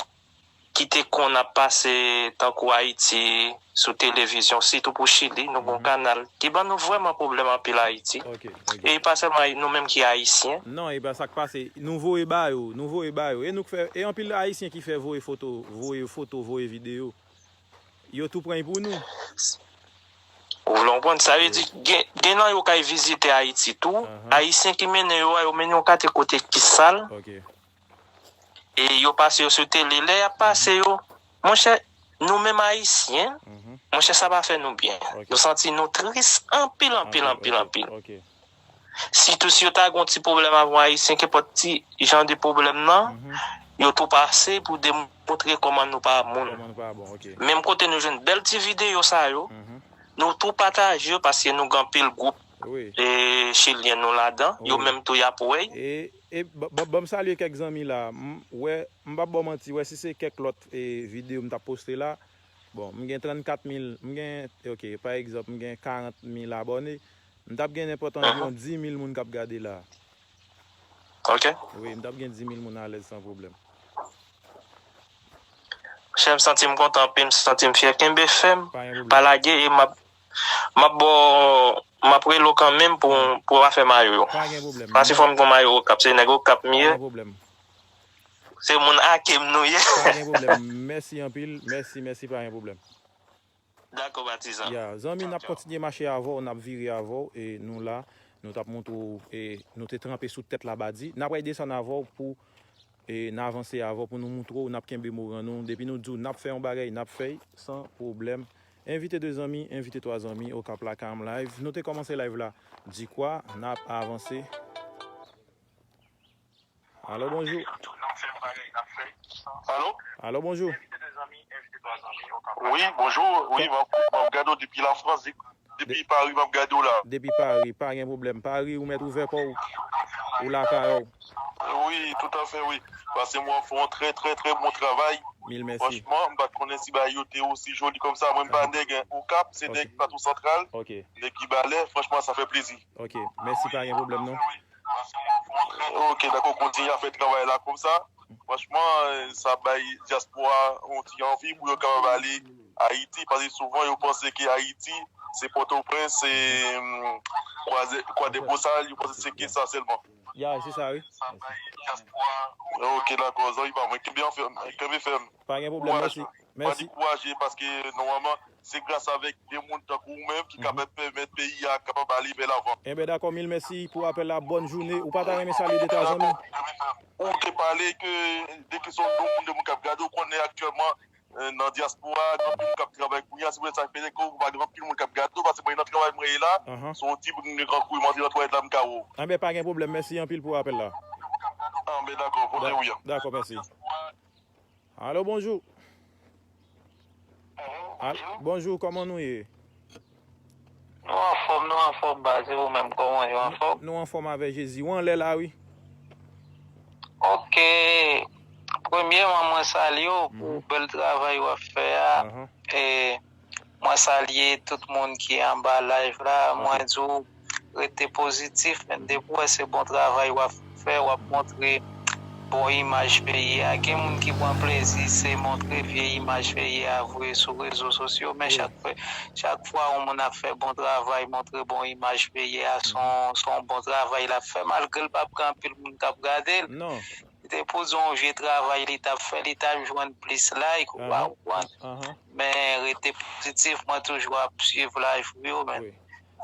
ki te konn ap pase tankou Ayiti sou televizyon, sitou pou Chili, nou gon, mhm, kanal ki ban nou vrèman pwoblèm anpil Ayiti. Ok, ok. E pa sèlman Ayi-, nou menm ki Ayisyen. Non, e pa sa k pase. Nou voye ba yo, nou voye ba yo. E nou k fè, e anpil Ayisyen ki fè voye foto, voye foto, voye videyo. Yo tou pran l pou nou. Ou vle konprann? Sa vle di, gen, gen nan yo k al vizite Ayiti tou. Ahan. Ayisyen ki mennen yo a, yo mennen yo kate kote ki sal. Ok. E yo pase yo sou tele. Lè y ap pase yo, monchè, nou menm Ayisyen, mhm, monchè, sa pa fè nou byen. Ok. Nou santi nou tris anpil, anpil, anpil, anpil, anpil, anpil. Ok. Sitou si yo ta gen yon ti pwoblèm avè yon Ayisyen, kenpòt ti jan de pwoblèm nan, mhm, yo tou pase pou demontre kòman nou pa moun. Kòman nou pa bon, ok. Menm kote nou jwenn bèl ti videyo sa yo, mhm, nou tou pataje yo paske nou gen anpil gwoup, wi, e, chilyen nou ladan, yo, wi, menm tou y ap wè y. E, e, ba, ba, ban m salye kèk zanmi la. M, wè, m p ap ba w manti, wè, si se kèk lòt, e, videyo m t ap poste la, bon, m gen trannkat mil, m gen, ok, pa egzanp, m gen karant mil abòne, m t ap gen nenpòt anviwon dis mil moun k ap gade la. Ok. Wi, m t ap gen dis mil moun alèz san pwoblèm. Chè, m santi m kontan anpil, m santi m fyè. Kenbe fèm, pa lage, e m ap, m ap ba w, m ap rele w kanmenm pou, pou afè mayo yo. Pa gen pwoblèm. Paske fò m gen mayo Okap, se nèg Okap m ye. Pa gen pwoblèm. Se moun Akem nou ye. Pa gen pwoblèm. Mèsi anpil. Mèsi, mèsi, pa gen pwoblèm. Dakò, patizan. Ya, zanmi, n ap kontinye mache avè w, n ap vire avè w, e nou la, nou t ap montre w, e nou te tranpe sou tèt Labadi. N ap desann avè w pou, e, n avanse avè w, pou nou montre w, n ap kenbe moral nou. Depi nou di w n ap fè yon bagay, n ap fè l san pwoblèm. Envite de zanmi, envite twa zanmi, Okap Lakay M Live. Nou te kòmanse live la, di kwa, n ap avanse. Alo, bonjou. Alo? Alo, bonjou. Wi, bonjou. Wi, m ap, m ap gade w depi Lafrans, depi, depi Pari, m ap gade w la. Depi Pari, pa gen pwoblèm. Pari, ou mèt ouvè kò w. Ou lakay ou. Wi, toutafè, wi. Paske mwen fè yon trè, trè, trè bon travay. Mil mèsi. Franchman, m pa t konnen si bagay yo te osi joli kòm sa. Mwen, m pa nèg Okap, se nèg Plato Santral. Ok. Nèg Mibalè, franchman, sa fè plezi. Ok, mèsi, pa gen pwoblèm, non. Ok, dakò, kontinye a fè travay la konsa. Franchman, eh, sa bay dyaspora yon ti anvi pou yo kapab ale Ayiti, paske souvan yo panse ke Ayiti, se Pòtoprens, se, mm, Kwa-, Kwadèbosal, yo panse se ke sa sèlman. Ya, se sa, wi. Ok, dakò, zanmi pa mwen, kenbe anfèm, kenbe fèm. Pa gen pwoblèm, mèsi. Mèsi. Ankouraje, paske nòmalman, se gras avèk de moun tankou ou menm ki kapab pèmèt peyi a kapab ale vè lavan. Enben, dakò, mil mèsi pou apèl la. Bòn jounen. Ou pa ta renmen salye de twa zanmi? Ou te pale ke de kesyon de moun, de moun k ap gade, ou konnen aktyèlman, eh, nan dyaspora, gen anpil moun k ap travay kounye a. Se pou sa k fè ke ou pa gen anpil moun k ap gade ou, paske mwen nan travay mwen ye la, se yon ti bout mwen gen kankou m antre nan twalèt la, m ka wè w. Enben, pa gen pwoblèm. Mèsi anpil pou apèl la. Enben, dakò, poze w. Dakò, mèsi. Alo, bonjou. Al-, bonjou, kòman nou ye? Nou anfòm, anfòm baz, e ou menm, kòman w ye, w anfòm? Nou anfòm avè Jezi. Ou anlè la, wi. Ok. Premyèman, mwen salye w pou bèl travay w ap fè a. E mwen salye tout moun ki anba live la. Mwen di w, rete pozitif, men depi w wè se bon travay w ap fè, w ap montre bon imaj peyi a. Gen moun ki pran plezi, se montre vye imaj peyi a, voye sou rezo sosyo, men chak fwa, chak fwa yon moun ap fè bon travay, montre bon imaj peyi a, se yon, se yon bon travay l ap fè, malgre l p ap gen anpil moun k ap gade l. Li te pou di yon vye travay li t ap fè, li t ap jwenn plis like, ou pa konprann? Men rete pozitif, mwen toujou ap swiv live ou yo, men.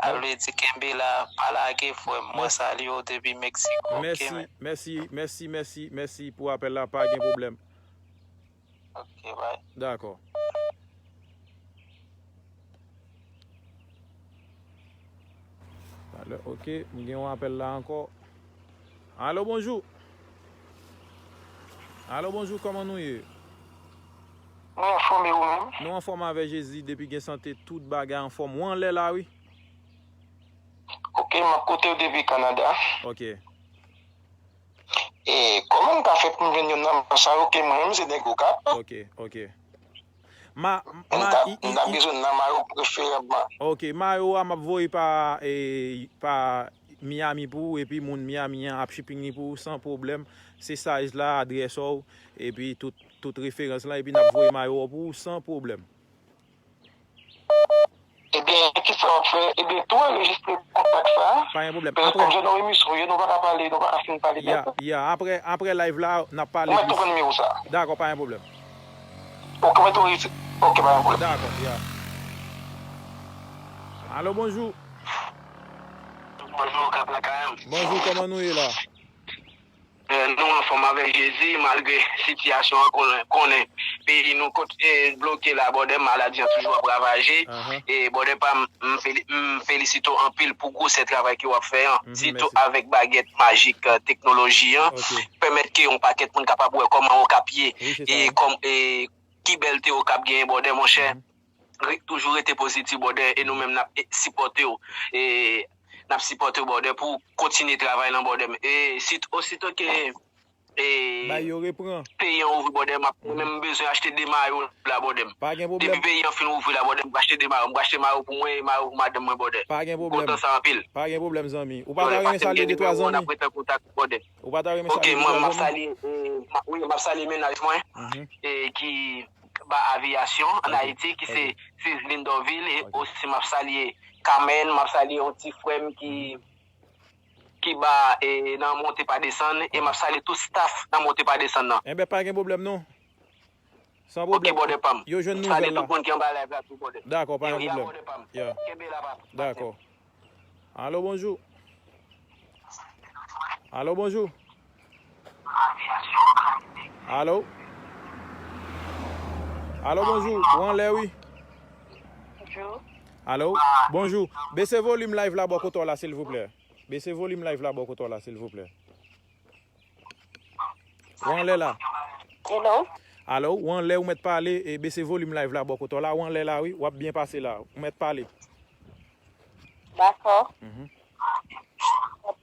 Sa vle di kenbe la, pa lage, frè m. Mwen salye w depi Meksik. Ok, men. Mèsi, mèsi, mèsi, mèsi pou apèl la, pa gen pwoblèm. Ok, bye. Dakò. Alò, ok, m gen yon apèl la ankò. Alo, bonjou. Alo, bonjou, kòman nou ye? Mwen anfòm, e ou menm? Nou anfòm avè Jezi, depi gen sante, tout bagay anfòm. Ou anlè la, wi. Ok, m ap koute w depi Kanada. Ok. E kòman m ka fè pou m jwenn youn nan mayo sa yo? Ok, mwen menm se nèg Okap. Ok, ok. Ma, ma, m ta, i, m i, ta i- bezwen nan mayo preferabman. Ok, mayo a m ap voye pa, e, pa Miami pou ou, epi moun Miami an ap shipping li pou ou san pwoblèm. Se size la, adrès ou, epi tout, tout referans lan, epi n ap voye mayo a pou ou san pwoblèm. Ebyen, kisa w ap fè? Ebyen, tou anrejistre kontak sa a. Pa gen pwoblèm. Paske kòm se nan emisyon ye, nou pa ka pale, nou pa ka fin pale nèt. Ya, ya, apre, apre live la, n ap pale plis. Ou mèt tou pran nimewo sa a. Dakò, pa gen pwoblèm. Ok, mwen tou resi. Ok, pa gen pwoblèm. Dakò, ya. Alo, bonjou. Bonjou, Kap Lakay. Bonjou, kòman nou ye la? Eh, nou anfòm avèk Jezi, malgre sitiyasyon an konnen, konnen peyi nou kot, eh, bloke la, bòdè, maladi an toujou ap ravaje. E bòdè pa m, m feli-, m felisite w anpil pou gwosè travay ke w ap fè an, sitou avèk bagèt majik, eh, teknoloji an, pèmèt ke yon pakèt moun kapab wè kòman Okap ye, e kòm, e ki bèlte Okap genyen, bòdè, monchè. Re-, toujou rete pozitif, bòdè, e nou menm n ap, e, sipòte w. E n ap sipòte w, bòdè, pou w kontinye travay lan, bòdè m. E sit-, osito ke, e, peyi an ouvri, bòdè m, ap, mwen menm m bezwen achte de mayo la, bòdè m. Depi peyi an fin ouvri la, bòdè m, m achte de mayo. M achte mayo pou mwen e mayo pou madanm mwen, bòdè. M kontan sa anpil. Pa gen pwoblèm, zanmi. Ou pa ta renmen salye de twa zanmi? N ap rete an kontak, bòdè. Ou pa ta renmen salye de twa zanmi? Ok, mwen, m ap salye, e, m ap, wi, m ap salye mennaj mwen, e, ki ba aviyasyon ann Ayiti, ki se Sizlin Dorvil, e osi m ap salye Kamèn, m ap salye yon ti frè m ki, ki ba, e, nan Monte Pa Desann, e m ap salye tout staff nan Monte Pa Desann nan. Enben, pa gen pwoblèm non. San pwoblèm. Ok, bòdè pa m. Yo jwenn nouvèl la. M salye tout moun ki anba live la tou, bòdè. Dakò, pa gen pwoblèm. Bòdè pa m. Kenbe la, pa m. Dakò. Alo, bonjou. Alo, bonjou. Alo. Alo, bonjou. Ou anlè, wi. Bonjou. Alo, bonjou. Bese volim live la bò kote w la, silvouplè. Bese volim live la bò kote w la, silvouplè. Ou anlè la. Hello? Alo, ou anlè, ou mèt pale, e bese volim live la bò kote w la, ou anlè la, wi, w ap byen pase la, ou mèt pale. Dakò.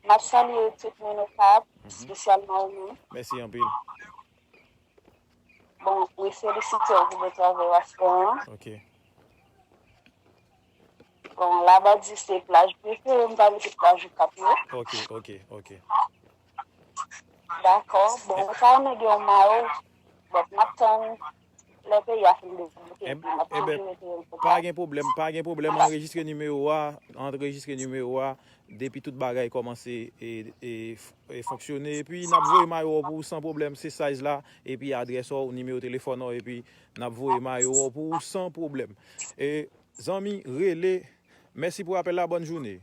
M ap salye tout moun Okap, espesyalman ou menm. Mèsi anpil. Bon, mwen felisite w pou bon travay w ap fè an. Ok. Bon, Labadi se plaj prefere m, m pa mete plaj Okap yo. Ok, ok, ok. Dakò. Bon, mwen ta renmen gen yon mayo. Bon, m ap tann lè peyi a fin debloke, epi m ap toujou mete yon kontak. Pa gen pwoblèm, pa gen pwoblèm. Anrejistre nimewo a, anrejistre nimewo a. Depi tout bagay kòmanse e, e, e fonksyone, epi n ap voye mayo w pou ou san pwoblèm. Se size la, epi adrès ou, nimewo telefòn ou, epi n ap voye mayo w pou ou san pwoblèm. E, zanmi, rele. Mèsi pou apèl la, bòn jounen.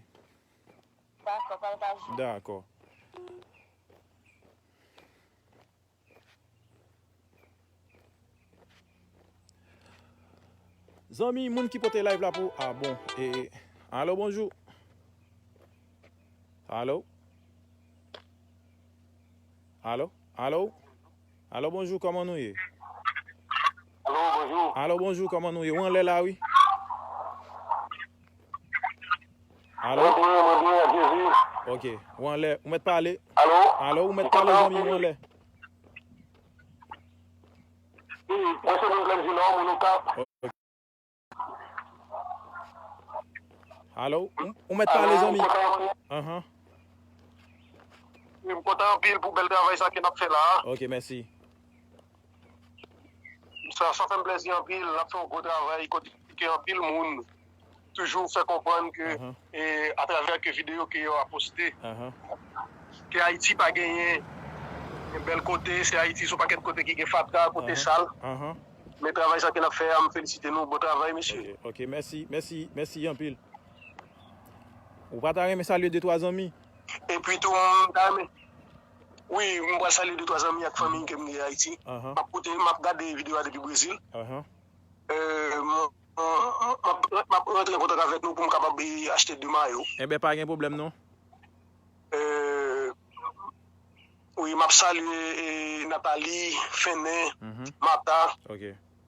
Dakò, pataje. Dakò. Zanmi, moun ki pote live la pou, ah bon, e, alo, bonjou. Alo? Alo? Alo? Alo, bonjou, kòman nou ye? Alo, bonjou. Alo, bonjou, kòman nou ye? Ou anlè la, wi. Alo? Mwen byen, mwen byen, ak Jezi. Ok, ou anlè, ou mèt pale. Alo? Alo, ou mèt pale, zanmi, ou anlè. Wi, mwen se moun Plèn di Nò, moun Okap. Ok. Alo, ou, ou mèt pale, zanmi. Alo, ou kontan? Anhan. Wi, m kontan anpil pou bèl travay sa ke n ap fè la a. Ok, mèsi. Sa, sa fè m plèzi anpil, n ap fè yon gwo travay kote ke anpil moun toujou fè konprann ke, e, atravè ke videyo ke yo a poste, ke Ayiti pa genyen bèl kote, se Ayiti se yon pakèt kote ki gen fatra, kote sal. Men travay sa ke n ap fè a, m felisite nou, bon travay, mesye. Ok, ok, mèsi, mèsi, mèsi anpil. Ou pa ta renmen salye de twa zanmi? Epi tou, m ta renmen, wi, m pral salye de twa zanmi ak fanmi ke m gen Ayiti. M ap koute, m ap gade videyo a depi Brezil. E, m, m, m, m ap, m ap rantre an kontak avèk nou pou m kapab, e, achte de mayo. Enben, pa gen pwoblèm non. E, wi, m ap salye, e, Nathalie, Fenen, Martha,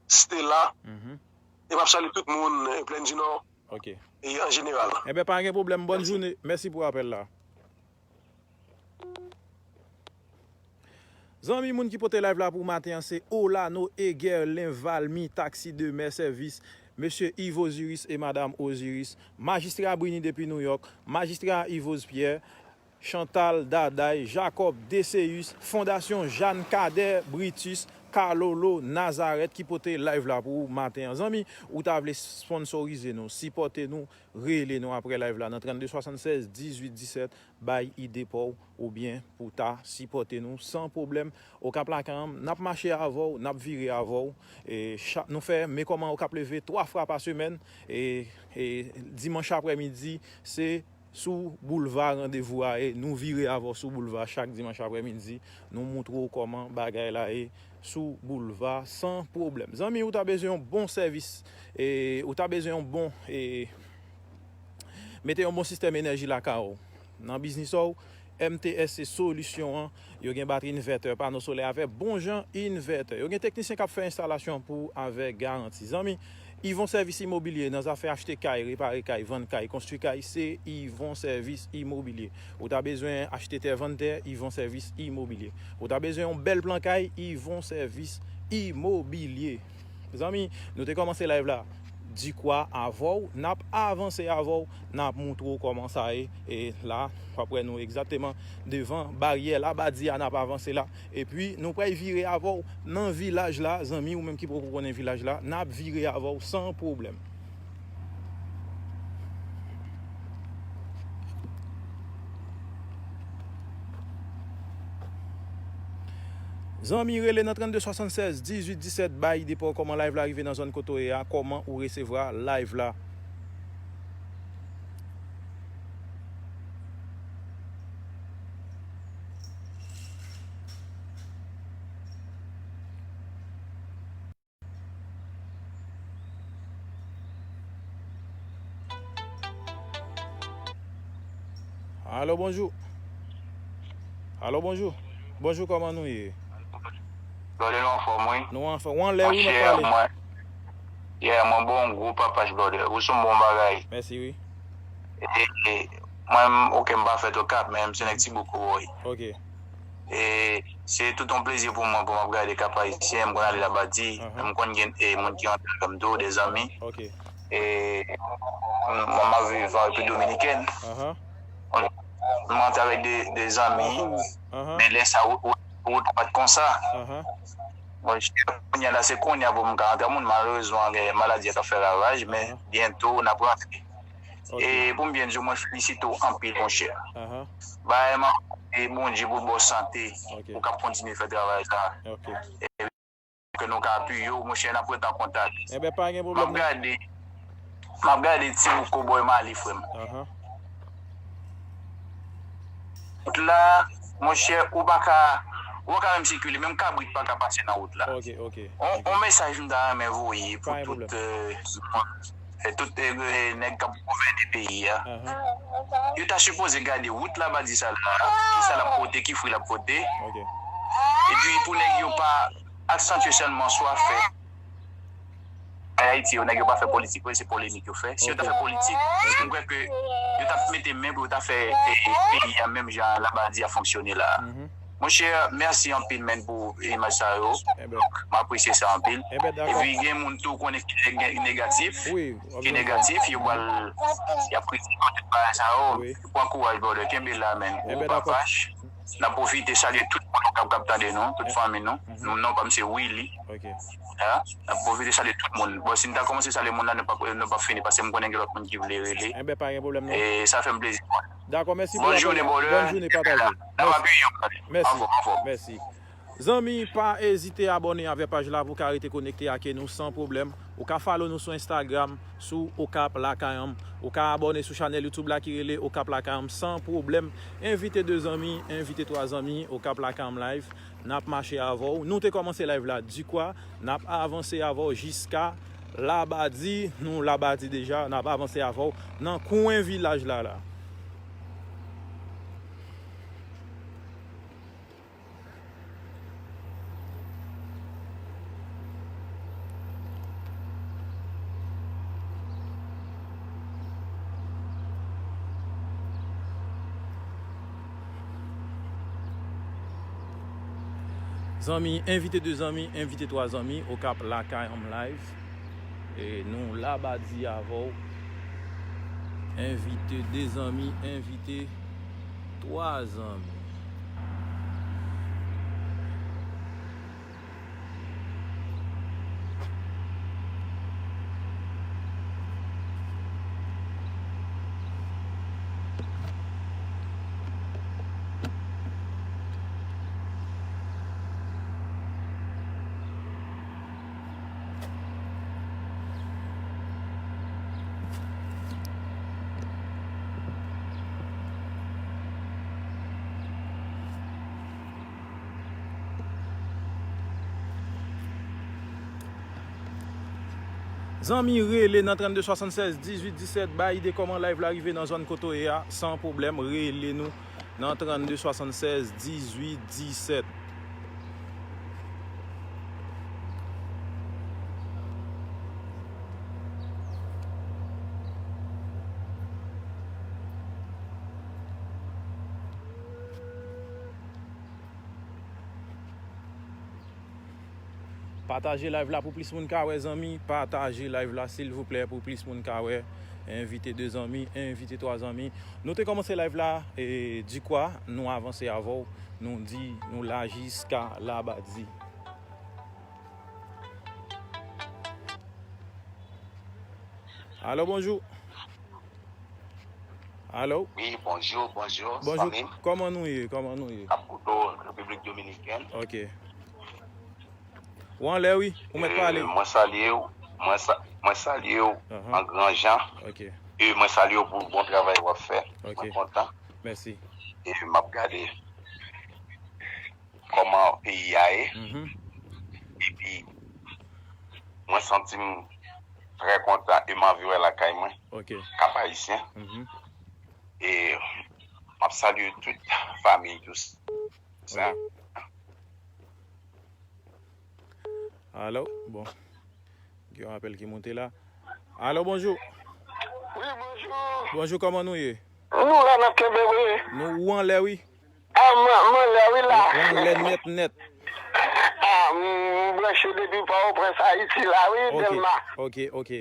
Stella. E m ap salye tout moun, e, Plèn di Nò, e, an jeneral. Enben, pa gen pwoblèm. Bòn jounen. Mèsi pou apèl la. Zanmi, moun ki pote live la pou maten an, se Olano Egerlin Valmy, Taxi de Mer Service, Mesye Yves Osiris e Madam Osiris, Majistra Brini depi Nouyòk, Majistra Yves Pierre, Chantal Daday, Jacob Deseus, Fondasyon Jeanne Cadet Britus, Carlolo Nazareth ki pote live la pou ou maten an. Zanmi, ou ta vle sponsorize nou, sipòte nou, rele nou apre live la nan trannde swasannsèz dizuit disèt, bay ide pa w oubyen pou ta sipòte nou san pwoblèm. Okap Lakan, n ap mache avè w, n ap vire avè w. E cha-, nou fè Men Kòman Okap Leve twa fwa pa semèn. E, e dimanch aprèmidi, se sou boulva randevou a ye. Nou vire avè w sou boulva chak dimanch aprèmidi. Nou moutre w kòman bagay la ye sou boulva san pwoblèm. Zanmi, ou ta bezwen yon bon sèvis, e ou ta bezwen yon bon, e mete yon bon sistèm enèji lakay ou. Nan biznis ou, M T S se solisyon an. Yo gen batri invètè, pano solè avèk bon jan invètè. Yo gen teknisyen k ap fè enstalasyon pou avèk garanti. Zanmi, Yvon Sèvis Imobilye nan zafè achte kay, repare kay, vann kay, konstwi kay, se Yvon Sèvis Imobilye. Ou ta bezwen achte tè, vann tè, Yvon Sèvis Imobilye. Ou ta bezwen yon bèl plan kay, Yvon Sèvis Imobilye. Zanmi, nou te kòmanse live la. Di kwa avè w, n ap avanse avè w, n ap moutre w kòman sa ye. E la, w ap wè nou egzakteman devan baryè Labadi a, n ap avanse la. Epi, nou pral vire avè w nan vilaj la, zanmi, ou menm ki poko konnen vilaj la, n ap vire avè w san pwoblèm. Zanmi, rele nan trannde swasannsèz dizuit disèt, bay ide pa w kòman live la rive nan zòn kote w ye a, kòman ou resevwa live la. Alo, bonjou. Alo, bonjou. Bonjou, kòman nou ye? Brother, nou anfòm, wi. Nou anfòm. Ou anlè, wi, mwen pale. Monchè, mwen, yeah, mwen bon gwo papach, brother. Ou sou bon bagay. Mèsi, wi. E, e, mwen, m, ok, m pa fèt Okap, men m se nèg Ti Bouko, wi. Ok. E, se tout yon plezi pou mwen, pou m ap gade Cap Haïtien, m konn ale Labadi, m konn gen, e, moun ki rantre avè m tou, de zanmi. Ok. E, m, m ap viv an Repiblik Dominikèn. M rantre avèk de, de zanmi, men lè sa, wout, wout, wout la pa t konsa. Bon, kounye a la, se kounye a pou m ka rantre moun, malerezman, gen maladi a k ap fè ravaj, men byento, n ap rantre. E pou m byen di w, mwen felisite w anpil, monchè. Bay m ap mande Bondye pou l ba w sante, ou kab kontinye fè travay sa. E ke nou ka apiye w, monchè, n ap ret an kontak. Enben, pa gen pwoblèm, non. M ap gade, m ap gade Ti Bouko Bòy Mali, frè m. Wout la, monchè, ou pa ka, ou pa ka menm sikile, menm kabrit pa ka pase nan wout la. Ok, ok. On, on mesaj m ta renmen voye pou tout, euh, e tout, e, e, nèg k ap gouvène peyi a. Yo ta sipoze gade wout Labadi sa la, ki sa l ap pote, ki fwi l ap pote. Epi pou nèg yo pa aksantye sèlman swa fè Ayiti yo, nèg yo pa fè politik vre, se polemik yo fè. Si yo ta fè politik, m kwè ke yo t ap mete men pou yo ta fè, e, peyi a menm jan Labadi a fonksyone la a. Monchè, mèsi anpil, menn, pou imaj sa yo. M apresye sa anpil. Epi gen moun tou konnen ki neg-, negatif, ki negatif, yo pral, y ap kritike tout bagay sa yo. Pran kouraj, brother, kenbe la, menn. Ou pa fache. N ap pwofite salye tout moun k ap, k ap tande nou, tout fanmi nou. Nou, non pa m se Willy. Ya, n ap pwofite salye tout moun. Bon, si n ta kòmanse salye moun la, nou p ap, nou p ap fini, paske m konnen gen lòt moun ki vle rele. Enben, pa gen pwoblèm, non. E sa fè m plezi. Dakò, mèsi pou apèl la. Bòn jounen, brother. Bòn jounen, pataje. N ap apiye yo. Anfòm, anfòm. Mèsi. Zanmi, pa ezite abòne avè paj la pou w ka rete konekte ak nou san pwoblèm. Ou ka follow nou sou Instagram, sou Okap Lakay Anm. Ou ka abòne sou chanèl YouTube la ki rele Okap Lakay Anm san pwoblèm. Envite de zanmi, envite twa zanmi, Okap Lakay Anm Live. N ap mache avè w. Nou te kòmanse live la Dikwa. N ap avanse avè w jiska Labadi. Nou Labadi deja. N ap avanse avè w nan kwen vilaj la la. Zanmi, envite de zanmi, envite twa zanmi, Okap Lakay Anm Live. E nou Labadi avè w. Envite de zanmi, envite twa zanmi. Zanmi, rele nan trannde swasannsèz dizuit disèt, bay ide kòman live la rive nan zòn kote w ye a, san pwoblèm, rele nou nan trannde swasannsèz dizuit disèt. Pataje live la pou plis moun ka wè, zanmi. Pataje live la, silvouplè, pou plis moun ka wè. Envite de zanmi, envite twa zanmi. Nou te kòmanse live la, e, Dikwa, nou avanse avè w. Nou di, nou la jiska Labadi. Alo, bonjou. Alo? Wi, bonjou, bonjou, zanmi m. Kòman nou ye? Kòman nou ye? K ap koute w, Repiblik Dominikèn. Ok. Ou anlè, wi. Ou mèt pale. E, mwen salye w. Mwen sa-, mwen salye w an gran jan. Ok. E mwen salye w pou bon travay w ap fè. Ok. Mwen kontan. Mèsi. E m ap gade kòman peyi a ye. Mhm. Epi, mwen santi m trè kontan e m anvi wè lakay mwen. Ok. Kap Ayisyen. Mhm. E m ap salye tout fanmi, tout sa. Ok. Alo, bon. Gen yon apèl ki monte la. Alo, bonjou. Wi, bonjou. Bonjou, kòman nou ye? Nou la, n ap kenbe, wi. Nou, ou anlè, wi. A, mwen, mwen anlè, wi, la. Ou anlè nèt, nèt. A, m branche depi Pòtoprens, Ayiti, la, wi, Dèlma. Ok, ok.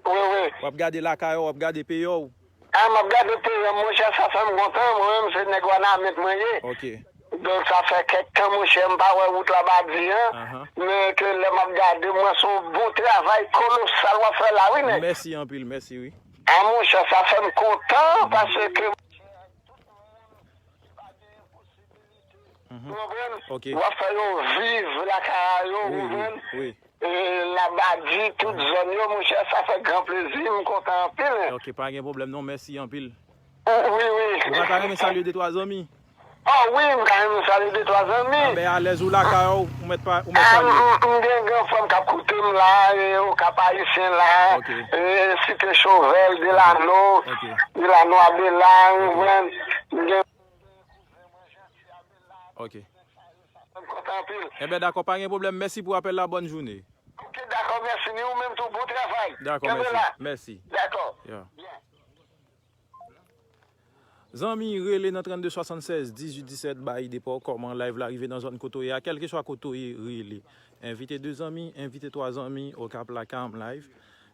Wi, wi. W ap gade lakay ou, w ap gade peyi w. A, m ap gade peyi an, monchè, sa fè m kontan. Mwen menm, se nèg Wanament mwen ye. Ok. Donk, sa fè kèk tan, monchè, m pa wè wout Labadi an. Ahan. Men ke lè m ap gade, m wè se yon bon travay kolosal w ap fè la, wi, nèg. Mèsi anpil, mèsi, wi. A, monchè, sa fè m kontan, paske, mhm, ou konprann? Ok. W ap fè yo viv lakay yo, ou konprann? Wi, wi, wi. E, Labadi, tout zòn yo, monchè, sa fè gran plezi, m kontan anpil. Ok, pa gen pwoblèm non, mèsi anpil. Wi, wi. Ou pa ta renmen salye de twa zanmi? O, wi, m ta renmen salye de twa zanmi. Anben, alèz ou lakay ou, ou mèt pa, ou mèt salye. M, m gen gran frè m k ap koute m la, e, Okap Ayisyen la, e, Site Chovèl, Delano, Delano Abela, ou konprann? M gen Ok. M kontan anpil. Enben, dakò, pa gen pwoblèm. Mèsi pou apèl la, bòn jounen. Ok, dakò, Mèsi, ni ou menm tou, bon travay. Dakò, mèsi. Mèsi. Dakò. Zanmi, rele nan trannde swasannsèz dizuit disèt, bay ide pa w kòman live la rive nan zòn kote w ye a, kèlkeswa kote w ye, rele. Envite de zanmi, envite twa zanmi, Okap Lakay Live.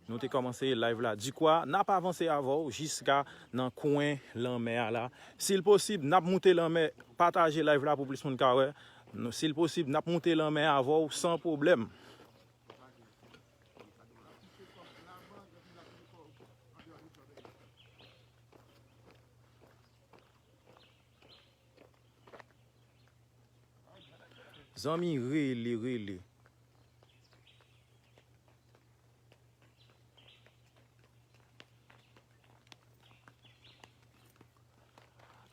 Nou te kòmanse live la dikwa, n ap avanse avè w jiska nan kwen lanmè a la. Si l posib, n ap moute lanmè, pataje live la pou plis moun ka wè. Nou, si l posib, n ap moute lanmè avè w san pwoblèm. Zanmi, rele, rele.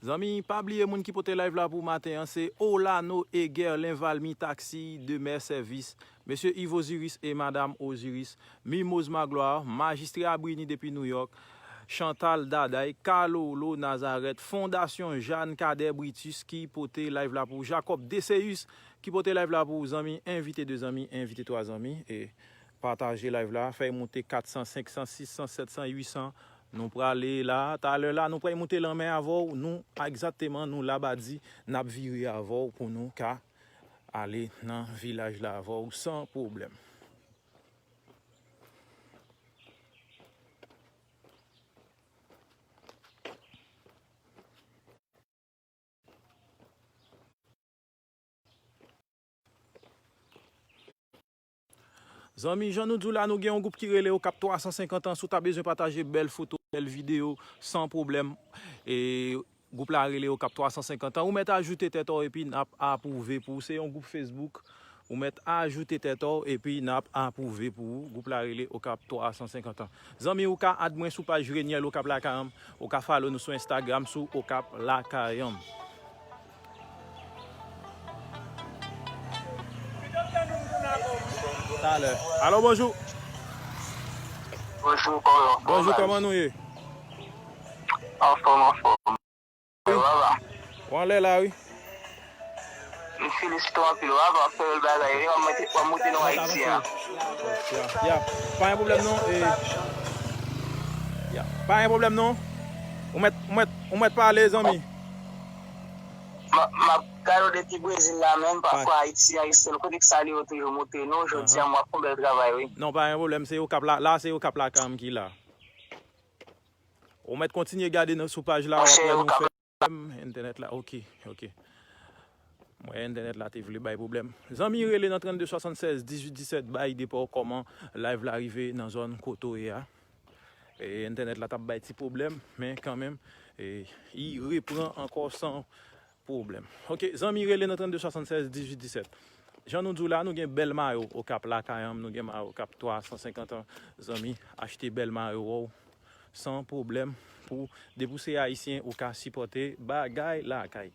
Zanmi, pa bliye moun ki pote live la pou maten an, se Olano Egerlin Valmy Taxi de Mer Service, Mesye Yves Osiris e Madam Osiris, Mimoz Magloire, Majistra Brini depi Nouyòk, Chantal Daday, Kalolo Nazareth, Fondasyon Jeanne Cadet Britus ki pote live la pou Jacob Deseus ki pote live la pou zanmi, envite de zanmi, envite twa zanmi, e pataje live la, fè l moute kat san, senk san, sis san, sèt san, uit san. Nou prale la, talè la, nou pral moute lanmè avè w, nou, egzakteman, nou Labadi, n ap vire avè w pou nou ka ale nan vilaj la avè w san pwoblèm. Zanmi, jan nou di w la, nou gen yon gwoup ki rele Okap twa san senkant an. Si w ta bezwen pataje bèl foto, bèl videyo, san pwoblèm, e gwoup la rele Okap twa san senkant an. Ou mèt ajoute tèt ou epi n ap apwouve pou ou. Se yon gwoup Facebook. Ou mèt ajoute tèt ou epi n ap apwouve pou ou. Gwoup la rele Okap twa san senkant an. Zanmi, ou ka add mwen sou paj Reniel Okap Lakay an. Ou ka follow nou sou Instagram sou Okap Lakay an. Talè. Alo, bonjou. Bonjou, kòman? Bonjou, kòman nou ye? Anfòm, anfòm. Wi. Ou anlè la, wi. M felisite w anpil, w ap fè bèl bagay, wi, w ap moute, w ap moute non Ayiti an. Ya, ya. Pa gen pwoblèm non. E, ya. Pa gen pwoblèm non. Ou mèt, ou mèt, ou mèt pale, zanmi. M ap, m ap gade w depi Brezil la menm, pafwa Ayiti an, Ayisyen, kote k salye yo toujou moute nou, jodi a m wè w ap fè yon bèl travay, wi. Non, pa gen pwoblèm, se Okap la, la se Okap Lakay an ki la. Ou mèt kontinye gade nan sou paj la, w ap wè nou fè pwoblèm entènèt la. Ok, ok. Mwen, entènèt la te vle bay pwoblèm. Zanmi, rele nan trannde swasannsèz dizuit disèt, bay ide pa w kòman live la rive nan zòn kote w ye a. E, entènèt la t ap bay ti pwoblèm, men kanmenm, e, li reprann ankò san pwoblèm. Ok, zanmi, rele nan trannde swasannsèz dizuit disèt. Jan nou di w la, nou gen bèl mayo Okap Lakay an, nou gen mayo Okap twa san senkant an. Zanmi, achte bèl mayo w san pwoblèm pou depi w se Ayisyen, ou ka sipòte bagay lakay.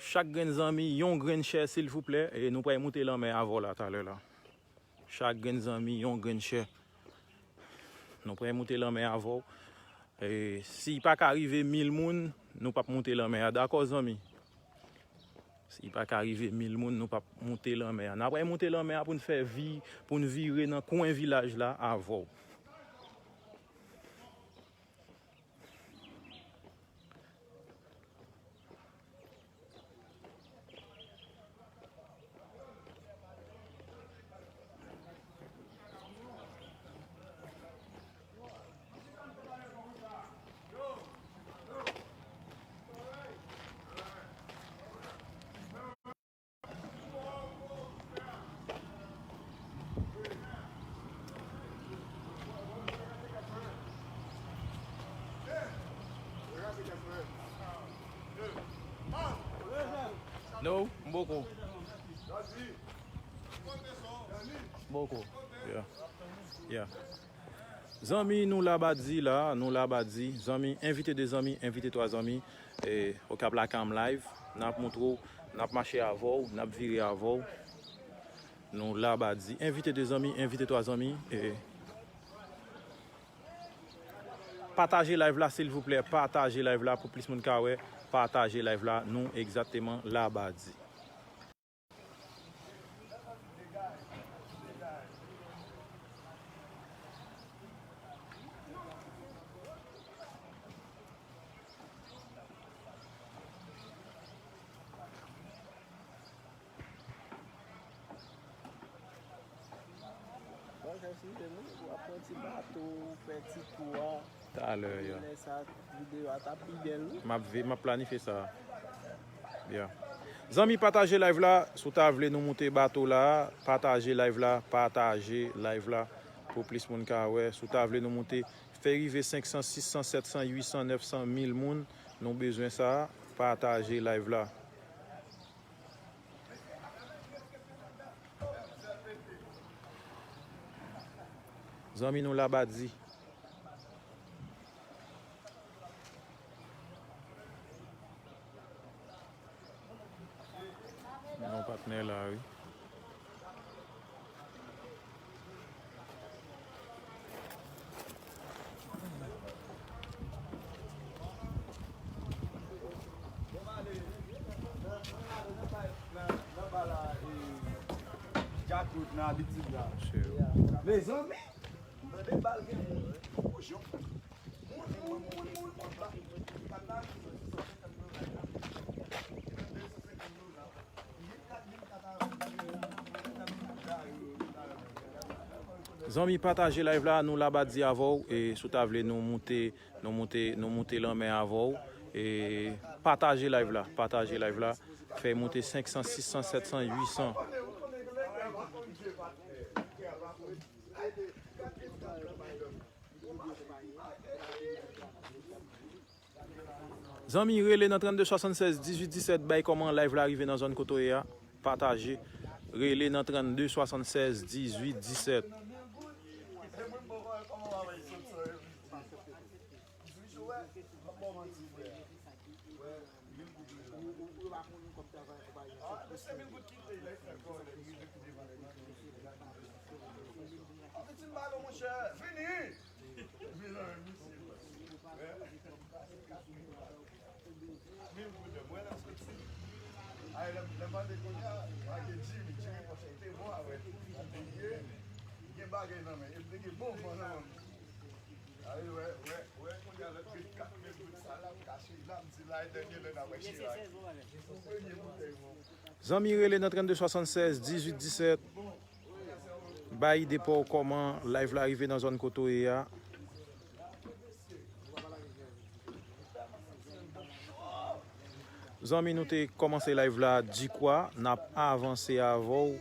Chak grenn zanmi, yon grenn share, silvouplè, e nou pral moute lanmè avè w la talè la. Chak grenn zanmi, yon grenn share. Nou pral moute lanmè avè w. E, si pa ka rive mil moun, nou p ap moute lanmè a. Dakò, zanmi? Si pa ka rive mil moun, nou p ap moute lanmè a. N ap moute lanmè a pou n fè vi, pou n vire nan kwen vilaj la avè w. No, m poko. M poko. Yeah. Yeah. Zanmi, nou Labadi la, nou Labadi. Zanmi, envite de zanmi, envite twa zanmi. E, Okap Lakay an live, n ap montre w, n ap mache avè w, n ap vire avè w. Nou Labadi. Envite de zanmi, envite twa zanmi. E, Pataje live la, silvouplè. Pataje live la pou plis moun ka wè. Pataje live la, nou egzakteman Labadi. Bon, sa se vre, wi. W ap pran ti bato, w fè ti tou a. Talè, ya. Lè sa, videyo a t ap pi bèl, wi. M ap ve-, m ap planifye sa. Ya. Zanmi, pataje live la. Si w ta vle nou moute bato la, pataje live la, pataje live la pou plis moun ka wè. Si w ta vle nou moute, fè rive senk san, sis san, sèt san, uit san, nèf san, mil moun. Nou bezwen sa. Pataje live la. Zanmi nou Labadi. Yon patnè la, wi. Mezanmi, m tande bal gen moun, kochon. Moun, moun, moun, moun, moun, pa, pa nan. Zanmi, pataje live la, nou Labadi avè w, e si w ta vle nou moute, nou moute, nou moute lanmè avè w, e pataje live la, pataje live la, fè moute senk san, sis san, sèt san, uit san. Zanmi, rele nan trannde swasannsèz dizuit disèt, bay kòman live la rive nan zòn kote w ye a. Pataje. Rele nan trannde swasannsèz dizuit disèt. Vini! Mezanmi, misye. Mil goud, mwen nan soti. Ay, lè, lè m mande kounye a, pa gen Jimmy, Jimmy pòch li te bon avè l. Li gen, li gen bagay nan men, epi li gen bon van nan men. Ay, wè, wè, wè, kounye a lè m met kat mil goud sa la, m kache la, m di la e dènye lè n a wè Chira. Pou premye boutèy, bon. Zanmi, rele nan trannde swasannsèz dizuit disèt. Bay ide pa w kòman live la rive nan zòn kote w ye a. Zanmi, nou te kòmanse live la dikwa, n ap avanse avè w.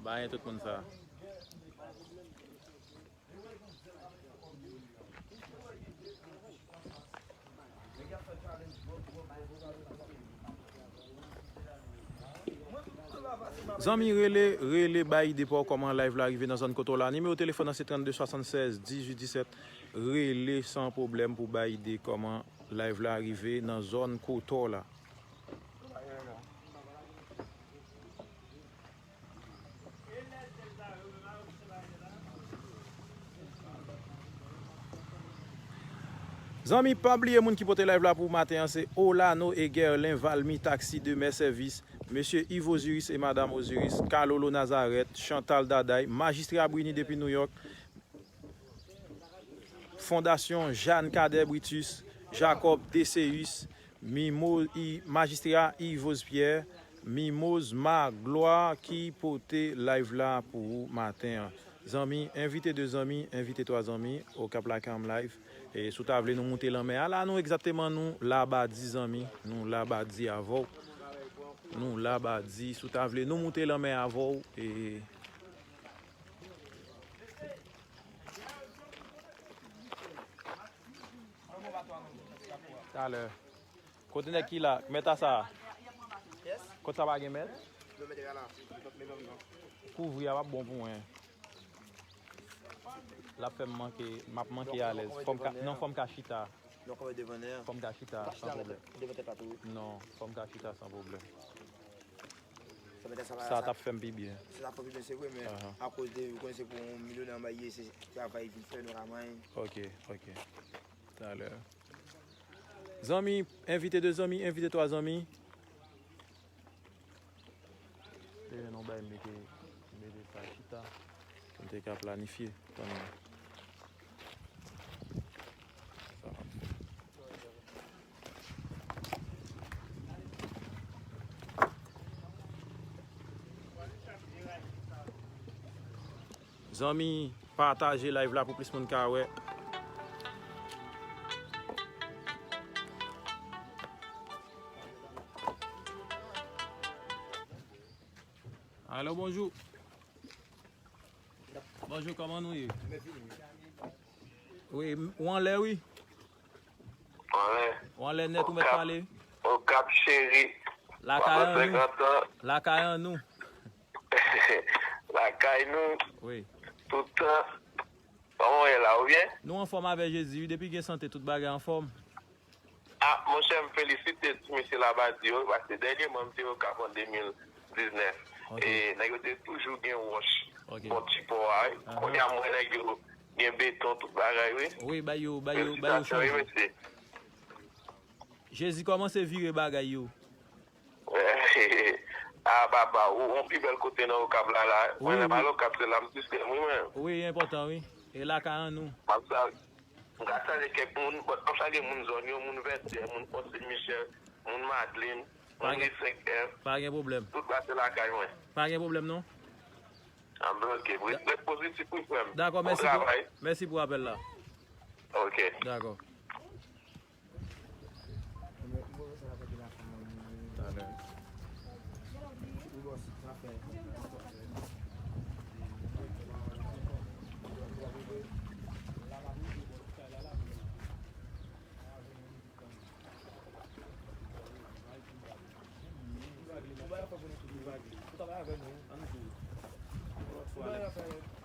Ba yon tout moun sa. Zanmi, rele, rele, bay ide pa w kòman live la rive nan zòn kote w la. Nimewo telefòn nan se trannde swasannsèz dizuit disèt. Rele san pwoblèm pou bay ide kòman live la rive nan zòn kote w la. Zanmi, pa bliye moun ki pote live la pou maten an, se Olano, Egerlin, Valmy, Taxi, Demer Service, Mesye Yves Osiris e Madam Osiris, Kalolo Nazareth, Chantal Daday, Majistra Brini depi Nouyòk, Fondasyon Jeanne Cadet Brutus, Jacob Deseus, Mimo, I, Majistra Yves Pierre, Mimoz Maglwa ki pote live la pou ou maten an. Zanmi, envite de zanmi, envite twa zanmi, Okap Lakay Live. E si w ta vle nou moute lanmè a, la nou egzakteman nou Labadi zanmi, nou Labadi avè w. Nou Labadi, si w ta vle nou moute lanmè avè w, e Talè. Kote nèg ki la? Mèt a sa. Kot sa pa gen mèt? Kouvri a p ap bon pou mwen. L ap fè m manke, m ap manke alèz. Fò m ka, non, fò m ka chita. Fò m ka chita san pwoblèm. Non, fò m ka chita san pwoblèm. Sa t ap fè m pi byen. Sa t ap fè m pi byen, se vre, men akoz de, ou konnen se pou yon milyonè anba ye, se travay vin fè nou ka manyen. Ok, ok. Talè. Zanmi, envite de zanmi, envite twa zanmi. Te gen yon bagay m mete, mete sa chita. Pou m te ka planifye. Tann mwen. Sa m ap fè. Zanmi, pataje live la pou plis moun ka wè. Alo, bonjou. Bonjou, kòman nou ye? Wi, ou anlè, wi. Anlè. Ou anlè nèt, ou mèt pale. Okap cheri. Lakay an nou. Lakay an nou. Lakay nou. Wi. Tout tan. Kòman w ye la, ou byen? Nou anfòm avè Jezi, wi. Depi gen sante, tout bagay anfòm. Ah, monchè, m felisite ti mesye Labadi yo, paske dènyèman m te Okap an de mil diznèf. Ok. E nèg yo te toujou gen wòch bò ti pò a, wi. Kounye a m wè nèg yo gen beton, tout bagay, wi. Wi, bay yo, bay yo, bay yo chanje. Felisitasyon, wi, mesye. Jezi kòmanse vire bagay yo. Ah, papa, ou, ou pi bèl kote nan Okap la, la. Wi, mwen, nan wi. Pale Okap, se la m sistèm, wi, mwen. Wi, enpòtan, wi. E lakay an nou. M ap sa-, m ka salye kèk moun, but m ap salye moun zòn yo, moun Vètyè, moun Fò Sen Michèl, moun Madlin, moun Ri Senk Èv. Pa gen pwoblèm. Tout pase lakay mwen. Pa gen pwoblèm, non. Ah, ben, ok. Ret, ret pozitif, wi, frè m. Dakò, mèsi pou, mèsi pou apèl la. Ok. Dakò. Talè.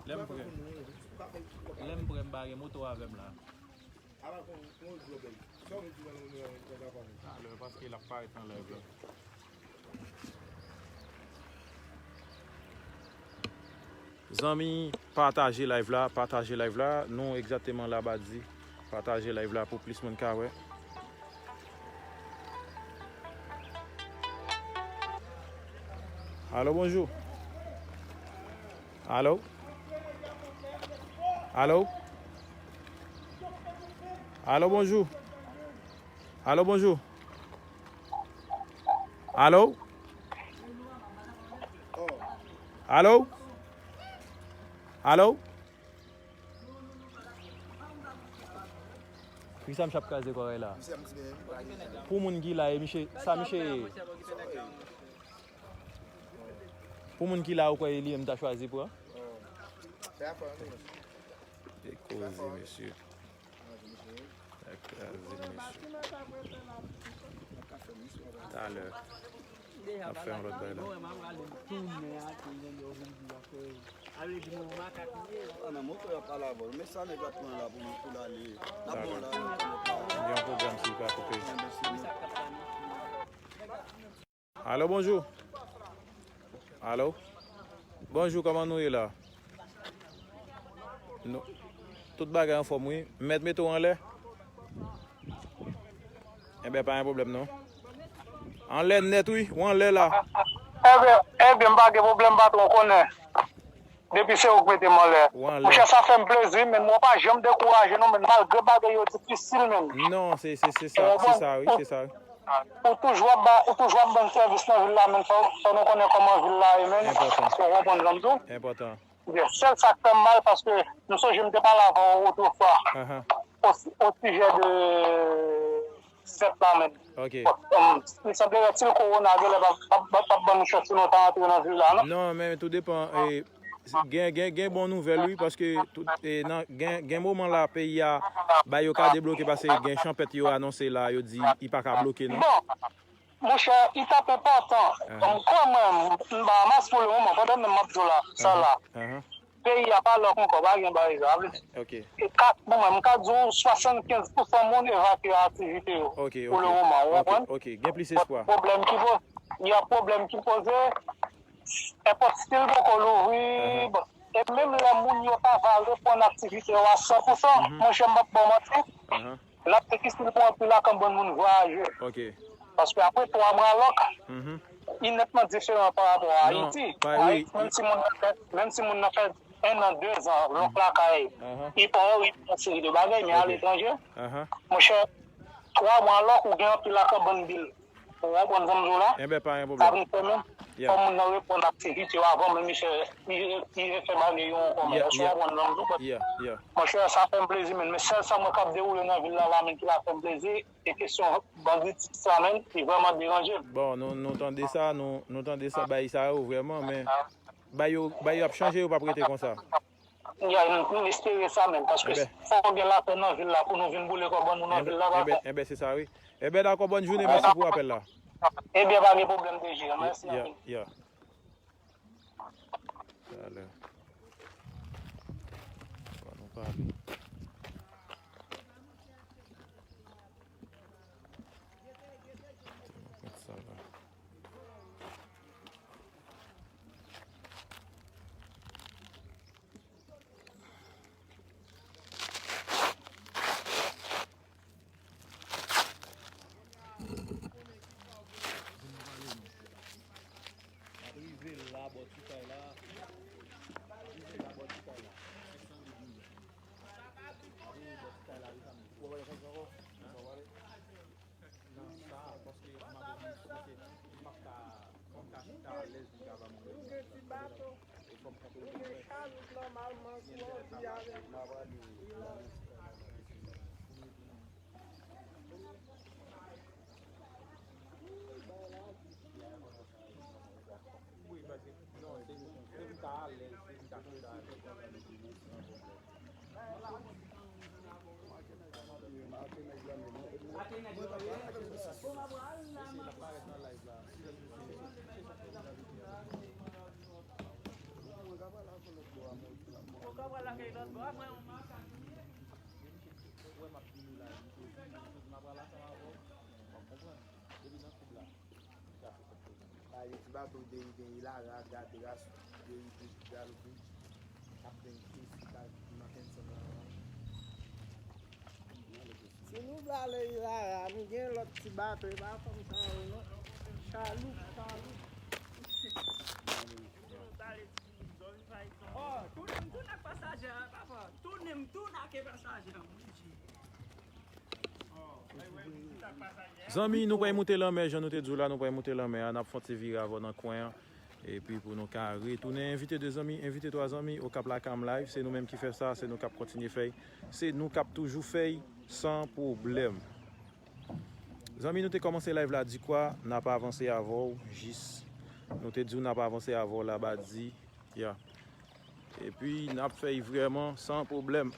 Lè m prè, lè m prè, m pa gen moto avè m la. Talè, paske l ap parèt nan live la. Zanmi, pataje live la, pataje live la. Nou egzakteman Labadi. Pataje live la pou plis moun ka wè. Alo, bonjou. Alo? Alo? Alo, bonjou. Alo, bonjou. Alo? Alo? Alo? Poukisa misye ap kraze kòrèy la? Pou moun ki la, e misye, sa misye ye? Pou moun ki la, ou kwè e li menm ta chwazi pran? E koze, mesye. Kraze, mesye. Talè. N ap fè yon lòt bagay la. Ah, nan moto y ap pale avè w. Men sa nèg la pran la pou, pou l ale. N ap bon la, nan moto la. Gen yon pwoblèm si l pa koupe. Alo, bonjou. Alo. Bonjou, kòman nou ye la? Nou, tout bagay anfòm, wi. M mèt mete w anlè? Enben, pa gen pwoblèm, non. Anlè nèt, wi. Ou anlè la. Enben, enben, m pa gen pwoblèm, patwon, konnen. Depi se ou k mete m anlè. Ou anlè. Monchè, sa fè m plezi, men mwen pa janm dekouraje, non, men malgre bagay yo difisil, men. Non, se, se, se sa, se sa, wi, se sa, wi. Ou toujou ap ba, ou toujou ap ban sèvis nan vil la, men fò, fò nou konnen kòman vil la ye, men. Enpòtan. Ou konprann sa m di w? Enpòtan. Sèl sa k fè m mal, paske m sonje m te pale avè w otrefwa. Ahan. O, o sijè de sèt la menm. Ok. Bon, um, li sanble si l kowona genlè p ap, p ap, p ap ban nou chans pou nou ta antre nan vil la, non? Non, men tou depan. E, gen, gen, gen bon nouvèl, wi, paske tout, e, nan, gen, gen moman la, peyi a, ba yo ka debloke, paske gen chanpèt yo anonse la, yo di li pa ka bloke, non? Bon, monchè, li t ap enpòtan. Ahan. M kwè mwen, m Bahamas pou le moman, pandan menm m ap di w la, sa la. Ahan. Peyi a pa lòk ankò, pa gen bagay sa. Sa vle di, ok, e ka, bon, mwen, m ka di w swasannkenz pousan moun evakye aktivite yo, ok, pou le moman, ou konprann? Ok, gen plis espwa. Pwoblèm ki poze, gen pwoblèm ki poze, èpòt still poko louvri, bon, e menm lè moun yo ta va reprann aktivite yo a san pousan, monchè, m p ap ba w manti, l ap difisil pou anpil akanbann moun vwayaje. Ok. Paske apre twa mwa lòk, li nètman diferan pa rapò a Ayiti. Ayiti, menm si moun nan fè, menm si moun nan fè en an, de zan, lòk lakay, li pa wè, li fè yon seri de bagay, men aletranje, monchè, twa mwa lòk, ou gen anpil akanbann bil. Ou konprann sa m di w la? Enben, pa gen pwoblèm. Sa vin fè menm, fò moun nan reprann aktivite yo avan menm li fè, li, li refè bagay yo ankò, men èske w konprann sa m di w? Monchè, sa fè m plezi, men, men sèl sa mwen k ap dewoule nan vil la, la, men ki pa fè m plezi, e kesyon banditis la menm, li vrèman deranje m. Bon, nou, nou tande sa, nou, nou tande sa, bagay sa yo, vrèman, men bagay yo, bagay yo ap chanje, yo p ap rete konsa. Ya, nou, nou espere sa menm, paske fò gen lapè nan vil la pou nou vin boule kòb nou nan vil la, pa fò. Enben, se sa, wi. Enben, dakò, bòn jounen, mèsi pou apèl la. Ebyen, pa gen pwoblèm, D J, mèsi anpil. Ya, ya. Talè. Fò nou pale. Sa va. N ap rive la, bò ti kay la. N ap rive la, bò ti kay la. N ap rive bò ti kay la, wi, zanmi. Ou wè konsa ankò? Nan sa, paske m ap, paske m ap ka, m ap ka chita alèz pou m ka ba moun yo. Ou gen ti bato. Ou gen chaloup nòmalman, si w anvi avèk li. Wi, paske, non, se pou m ta alèz, se pou m ta chita alèz. Sa vle di bato derive, Ilara, Gadras, derive, Galo Beach, Kaptenn Chris, Captain Samara. Si nou vle ale Ilara, nou gen lòt ti bato, e pa fanm sa yo non. Chaloup, chaloup. Tounen m tounen ak pasaje a, papa. Tounen m tounen ak pasaje a, mon Dye. Zanmi, nou pral moute lanmè, jan nou te di w la, nou pral moute lanmè a, n ap fè yon ti vire avè w nan kwen an. Epi pou nou ka retounen envite de zanmi, envite twa zanmi, Okap Lakam Live, se nou menm ki fè sa, se nou k ap kontinye fè l, se nou k ap toujou fè l san pwoblèm. Zanmi, nou te kòmanse live la di kwa, n ap avanse avè w, jis nou te di w n ap avanse avè w la, ba di, ya. Epi n ap fè l vrèman san pwoblèm.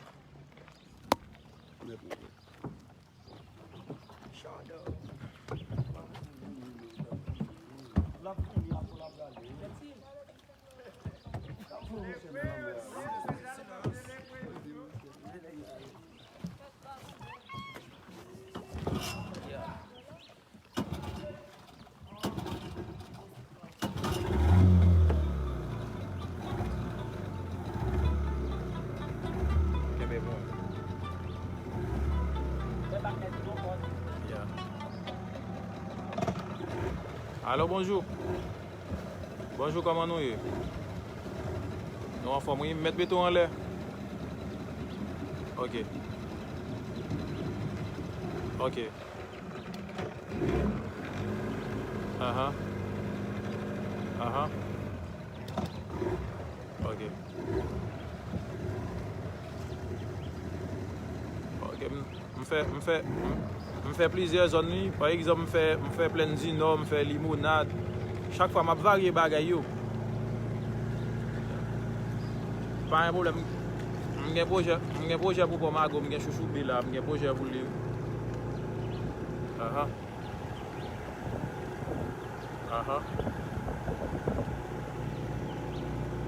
Kenbe bon. Ya. Alo, bonjou. Bonjou, kòman nou ye? Nou anfòm, wi. M mèt mete w anlè. Ok. Ok. Ahan. Ahan. Ok. Ok, m, m fè, m fè, m, m fè plizyè zòn, wi. Pa egzanp, m fè, m fè Plèn di Nò, m fè Limonad. Chak fwa, m ap varye bagay yo. Pa gen pwoblèm. M gen pwojè, m gen pwojè pou Pòmago, m gen Chouchoube la, m gen pwojè pou li. Ahan. Ahan.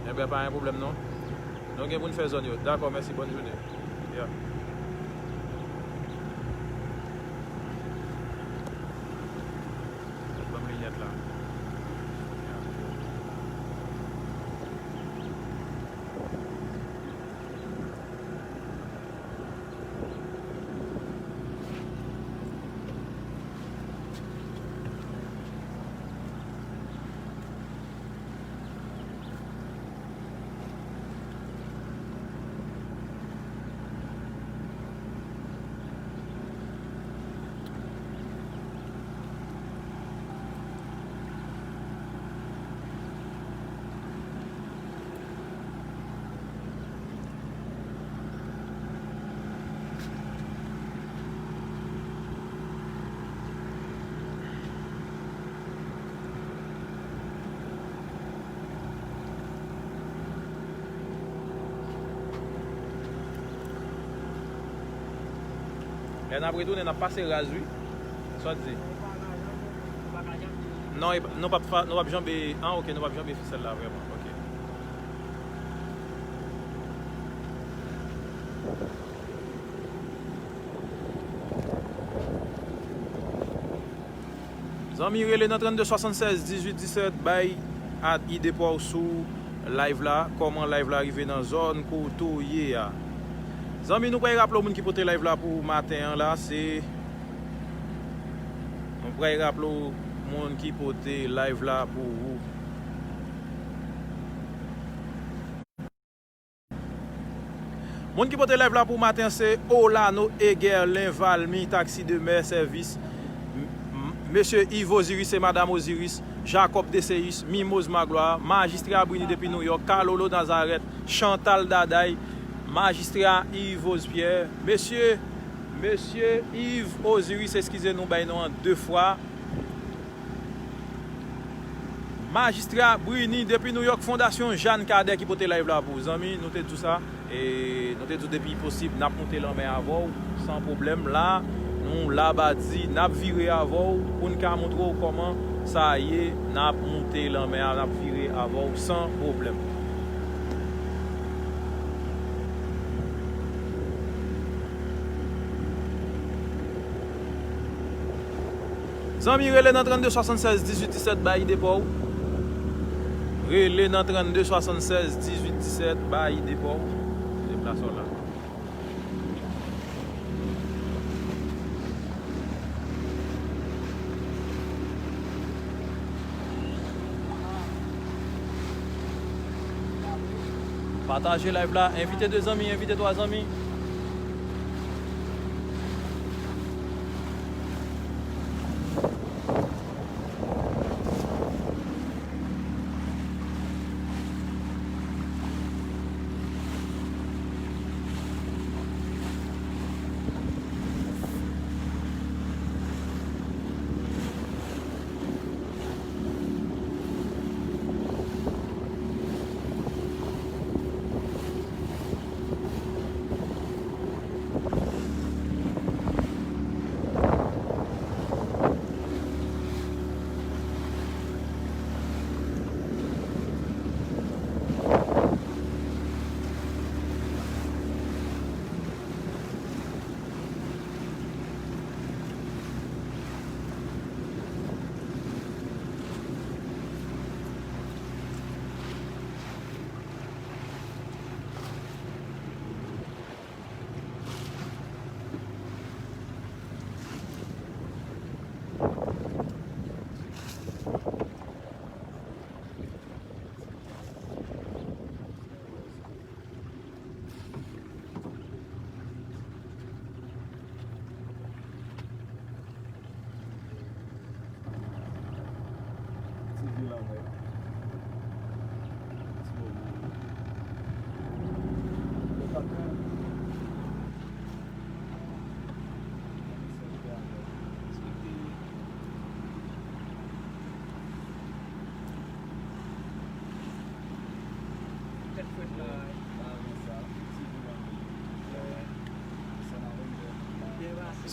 Enben, pa gen pwoblèm non. Nou gen pou n fè zòn yo. Dakò, mèsi, bòn jounen. Ya. Ban m linyèt la. Ya. Lè n ap retounen, n ap pase raz, wi. Sa w di? Non, e pa, nou p ap fa-, nou p ap janbe. Ah, ok, nou p ap janbe fisèl la vrèman. Ok. Zanmi, rele nan trannde swasannsèz dizuit disèt, bay ide pa w sou live la, kòman live la rive nan zòn kote w ye a. Zanmi, nou pral raple w moun ki pote live la pou maten an la, se, nou pral raple w moun ki pote live la pou ou. Moun ki pote live la pou maten se Olano Egerlin Valmy, taxi de mer service. M-, m-, Mesye Yves Osiris e Madam Osiris, Jacob Deseus, Mimoz Magloire, Majistra Brini depi Nouyòk, Kalolo Nazareth, Chantal Daday, Majistra Yves Pierre, Mesye, Mesye Yves Osiris, eskize nou bay non an de fwa. Majistra Brini depi Nouyòk, Fondasyon Jeanne Cadet ki pote live la pou ou, zanmi. Nou te di w sa, e nou te di w depi posib, n ap moute lanmè avè w, san pwoblèm. La, nou Labadi, n ap vire avè w pou n ka montre w kòman sa ye. N ap moute lanmè a, n ap vire avè w san pwoblèm. Zanmi, rele nan trannde swasannsèz dizuit disèt, bay ide pa w. Rele nan trannde swasannsèz dizuit disèt, bay ide pa w. Deplase w la. Pataje live la, envite de zanmi, envite twa zanmi.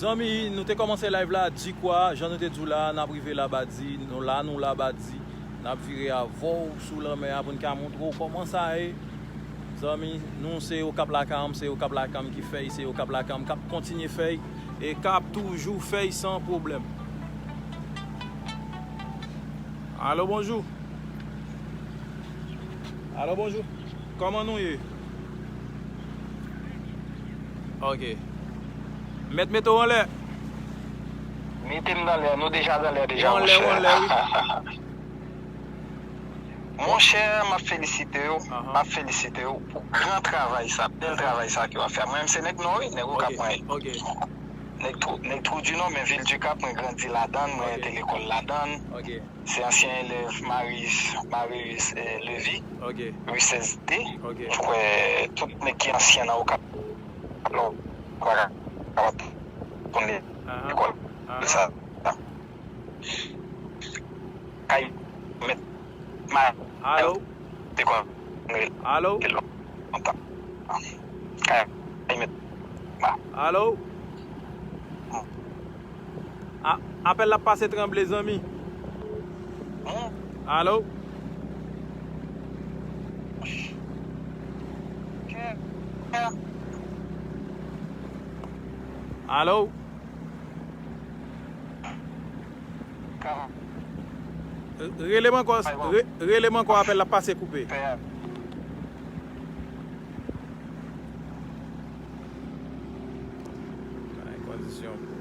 Zanmi, nou te kòmanse live la, Dikwa, jan nou te di w la, n ap rive Labadi, nou la, nou Labadi, n ap vire avè w sou lanmè a pou n ka montre w kòman sa ye. Zanmi, nou se Okap Lakanm, se Okap Lakanm ki fèy, se Okap Lakanm k ap kontinye fèy, e k ap toujou fèy san pwoblèm. Alo, bonjou. Alo, bonjou. Kòman nou ye? Ok. Mèt mete w anlè. Mete m nan lè, nou deja nan lè deja, monchè. Ou anlè, ou anlè, wi. Monchè, m ap felisite w, m ap felisite w pou gran travay sa, bèl travay sa ke w ap fè. Mwen menm se nèg Nò, wi, nèg Okap mwen ye. Ok. Nèg Trou, nèg Trou di Nò, men Vil di Kap, mwen grandi ladann, mwen te lekòl ladann. Ok. Se ansyen elèv Marius, Marius, eh, Levy, Ok. Rue sèz D. Ok. M kwè tout nèg ki ansyen nan Okap, alò, pa kapab konn li Aha. Lekòl. Aha. Sa. Kay mèt ma Alo? Te konn Alo? Lontan. Kay mèt ma Alo? A, apèl la pase tranble, zanmi. Alo? Alo? Rele m ankò, re, rele m ankò, apèl la pase koupe. Bay kondisyon pou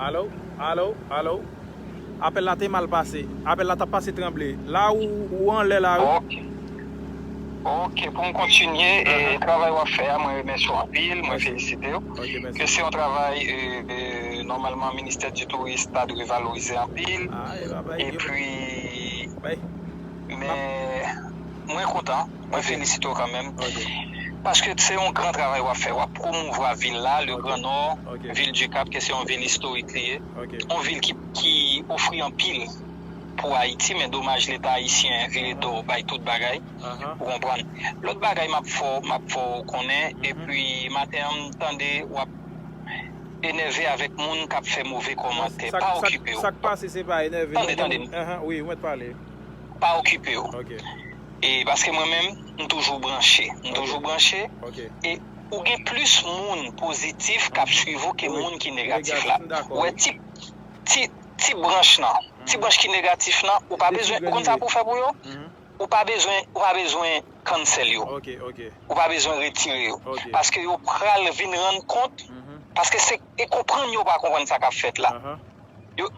Alo? Alo? Alo? Apèl la te mal pase. Apèl la t ap pase tranble. La ou, ou anlè la, wi. Ok. Ok, pou m kontinye, e, travay w ap fè a, mwen remèsye w anpil, mwen felisite w. Ok, mèsi. Ke se yon travay, e, e, nòmalman, Ministè di Touris ta dwe valorize anpil. Ah, e pa bay. Epi, men, mwen kontan. Mwen felisite w kanmenm. Ok. Paske se yon gran travay w ap fè. W ap pwomouvwa vil la, le Gran Nò, Vil di Kap, ke se yon vil istorik li ye. Ok. Yon vil ki, ki ofri anpil pou Ayiti, men domaj Leta ayisyen vire do bay tout bagay. Ou konprann? Lòt bagay m ap fè w, m ap fè w konnen, epi maten an, m tande w ap enève avèk moun k ap fè move kòmantè. Pa okipe yo. Sa k pase, se pa enève, non. Tande, tande. Wi, ou mèt pale. Pa okipe yo. Ok. E paske mwen menm, m toujou branche. M toujou branche. Ok. E ou gen plis moun pozitif k ap swiv ou ke moun ki negatif la. Ou wè ti, ti, ti branch nan, ti branch ki negatif nan, ou pa bezwen, ou konn sa pou w fè pou yo? Ou pa bezwen, ou pa bezwen cancel yo. Ok, ok. Ou pa bezwen retire yo. Ok. Paske yo pral vin rann kont, paske se, e konprann yo pa konprann sa k ap fèt la. Yo,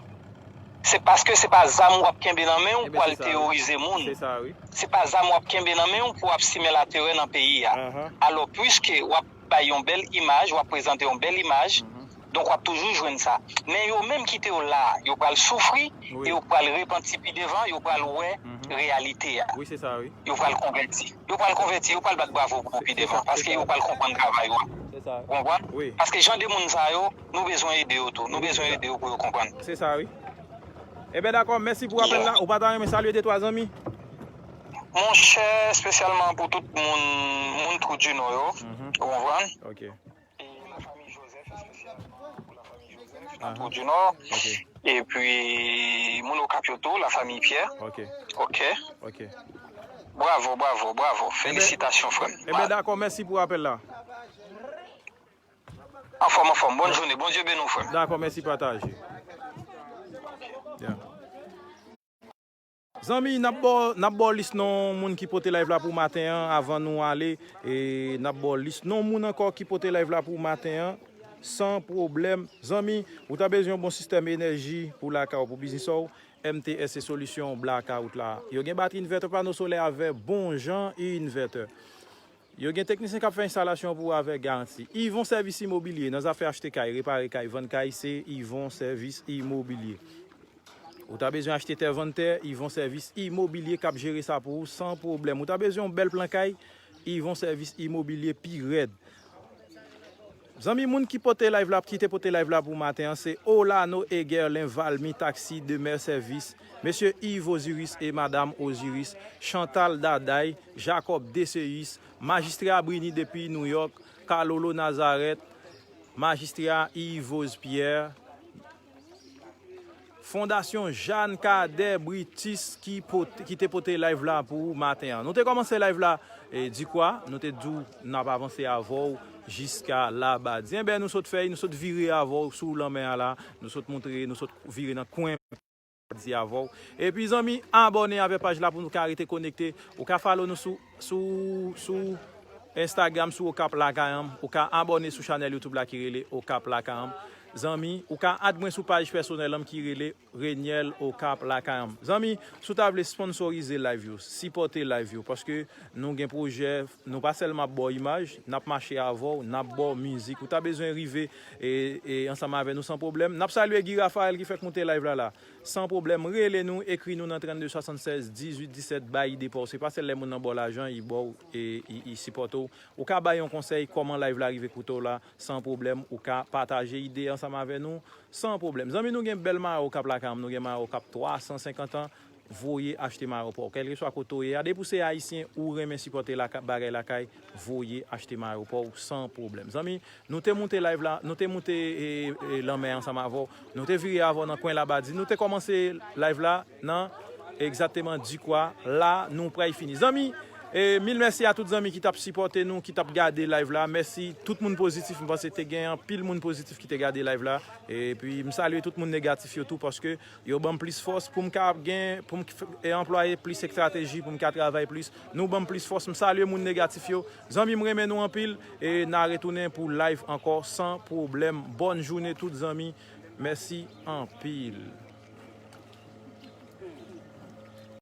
se paske se pa zam w ap kenbe nan men w pou al teyorize moun. Se pa zam w ap kenbe nan men w pou w ap simen laterè nan peyi a. Alò, piske w ap bay yon bèl imaj, w ap prezante yon bèl imaj, donk w ap toujou jwenn sa. Men yo menm kite yo la, yo pral soufri, e yo pral repanti pi devan, yo pral wè reyalite a. Wi, se sa, wi. Yo pral konvèti. Yo pral konvèti, yo pral bat bravo pou ou pi devan, paske yo pral konprann travay ou a. Ou konprann? Paske jan de moun sa yo, nou bezwen ede yo tou. Nou bezwen ede yo pou yo konprann. Se sa, wi. Eben, dakò, mèsi pou apèl la. Ou pa ta renmen salye de twa zanmi? Monchè, espesyalman pou tout moun, moun Trou di Nò yo. Ou konprann? Ok. E lafanmi Joseph, espesyalman pou lafanmi Joseph, nan Trou di Nò. Ok. Epi, moun Okap yo tou, lafanmi Pierre. Ok. Ok. Ok. Bravo, bravo, bravo. Felisitasyon, frè m. Eben, dakò, mèsi pou apèl la. Anfòm, anfòm. Bòn jounen. Bondye beni w, frè m. Dakò, mèsi, pataje. Yeah. Zanmi, n ap ba w, n ap ba w lis non moun ki pote live la pou maten an, avan nou ale, e n ap ba w lis non moun ankò ki pote live la pou maten an. san pwoblèm. Zanmi, ou ta bezwen yon bon sistèm enèji pou lakay ou, pou biznis ou, M T S se solisyon blakawout la. Yo gen batri, envètè, pano solè avè bon jan envètè. Yo gen teknisyen k ap fè enstalasyon pou ou avèk garanti. Yvon Sèvis Imobilye, nan zafè achte kay, repare kay, vann kay, se Yvon Sèvis Imobilye. Ou ta bezwen achte tè, vann tè, Yvon Sèvis Imobilye k ap jere sa pou ou san pwoblèm. Ou ta bezwen yon bèl plan kay, Yvon Sèvis Imobilye pi rèd. Zanmi, moun ki pote live la, ki te pote live la pou maten an, se Olano Egerlen Valmy, taxi de mer service, mesye Yves Osiris e madam Osiris, Chantal Daday, Jacob Deseus, majistra Brini depi New York, Kalolo Nazareth, majistra Yves Pierre, Fondasyon Jeanne Cadet Britis ki, pote, ki te pote live la pou ou maten an. Nou te kòmanse live la, e, di kwa, nou te di w n ap avanse avè w jiska Labadi. Enben, nou sot fè, nou sot vire avè w sou lanmè a la, nou sot montre, nou sot vire nan kwen di avè w. Epi, zanmi, abòne avè paj la pou nou ka rete konekte. Ou ka follow nou sou, sou, sou Instagram, sou Okap Lakay an. Ou ka abòne sou chanèl YouTube la ki rele Okap Lakay an. Zanmi, ou ka add mwen sou paj pèsonèl an ki rele Reniel Okap Lakay an. Zanmi, si w ta vle sponsorize live yo, sipòte live yo, paske nou gen pwojè, nou pa sèlman ap ba w imaj, n ap mache avè w, n ap ba w mizik. Ou ta bezwen rive e, e ansanm avè nou san pwoblèm. N ap salye Guy Raphaël ki fèk moute live la la. San pwoblèm, rele nou, ekri nou nan trannde swasannsèz dizuit disèt, bay ide pa w. Se pa sèl lè moun nan ba w lajan, li ba w e li, li sipòte w. Ou ka bay yon konsèy kòman live la rive koute w la, san pwoblèm. Ou ka pataje ide ansanm avè nou, san pwoblèm. Zanmi, nou gen bèl mayo Okap Lakay an, nou gen mayo Okap twa san senkant an, voye achte mayo pa w. Kèlkeswa kote w ye a, depi w se ayisyen, ou renmen sipòte laka-, bagay lakay, voye achte mayo pa w san pwoblèm. Zanmi, nou te moute live la, nou te moute, e, e, lanmè ansanm avè w, nou te vire avè w nan kwen Labadi, nou te kòmanse live la nan egzakteman di kwa, la nou pral fini. Zanmi, e, mil mèsi a tout zanmi ki t ap sipòte nou, ki t ap gade live la. Mèsi tout moun pozitif, m panse te gen anpil moun pozitif ki te gade live la. Epi, m salye tout moun negatif yo tou, paske yo ban m plis fòs pou m ka gen, pou m f-, e, anplwaye plis estrateji, pou m ka travay plis. Nou ban m plis fòs. M salye moun negatif yo. Zanmi, m renmen nou anpil. E n a retounen pou live ankò san pwoblèm. Bòn jounen tout zanmi. Mèsi anpil.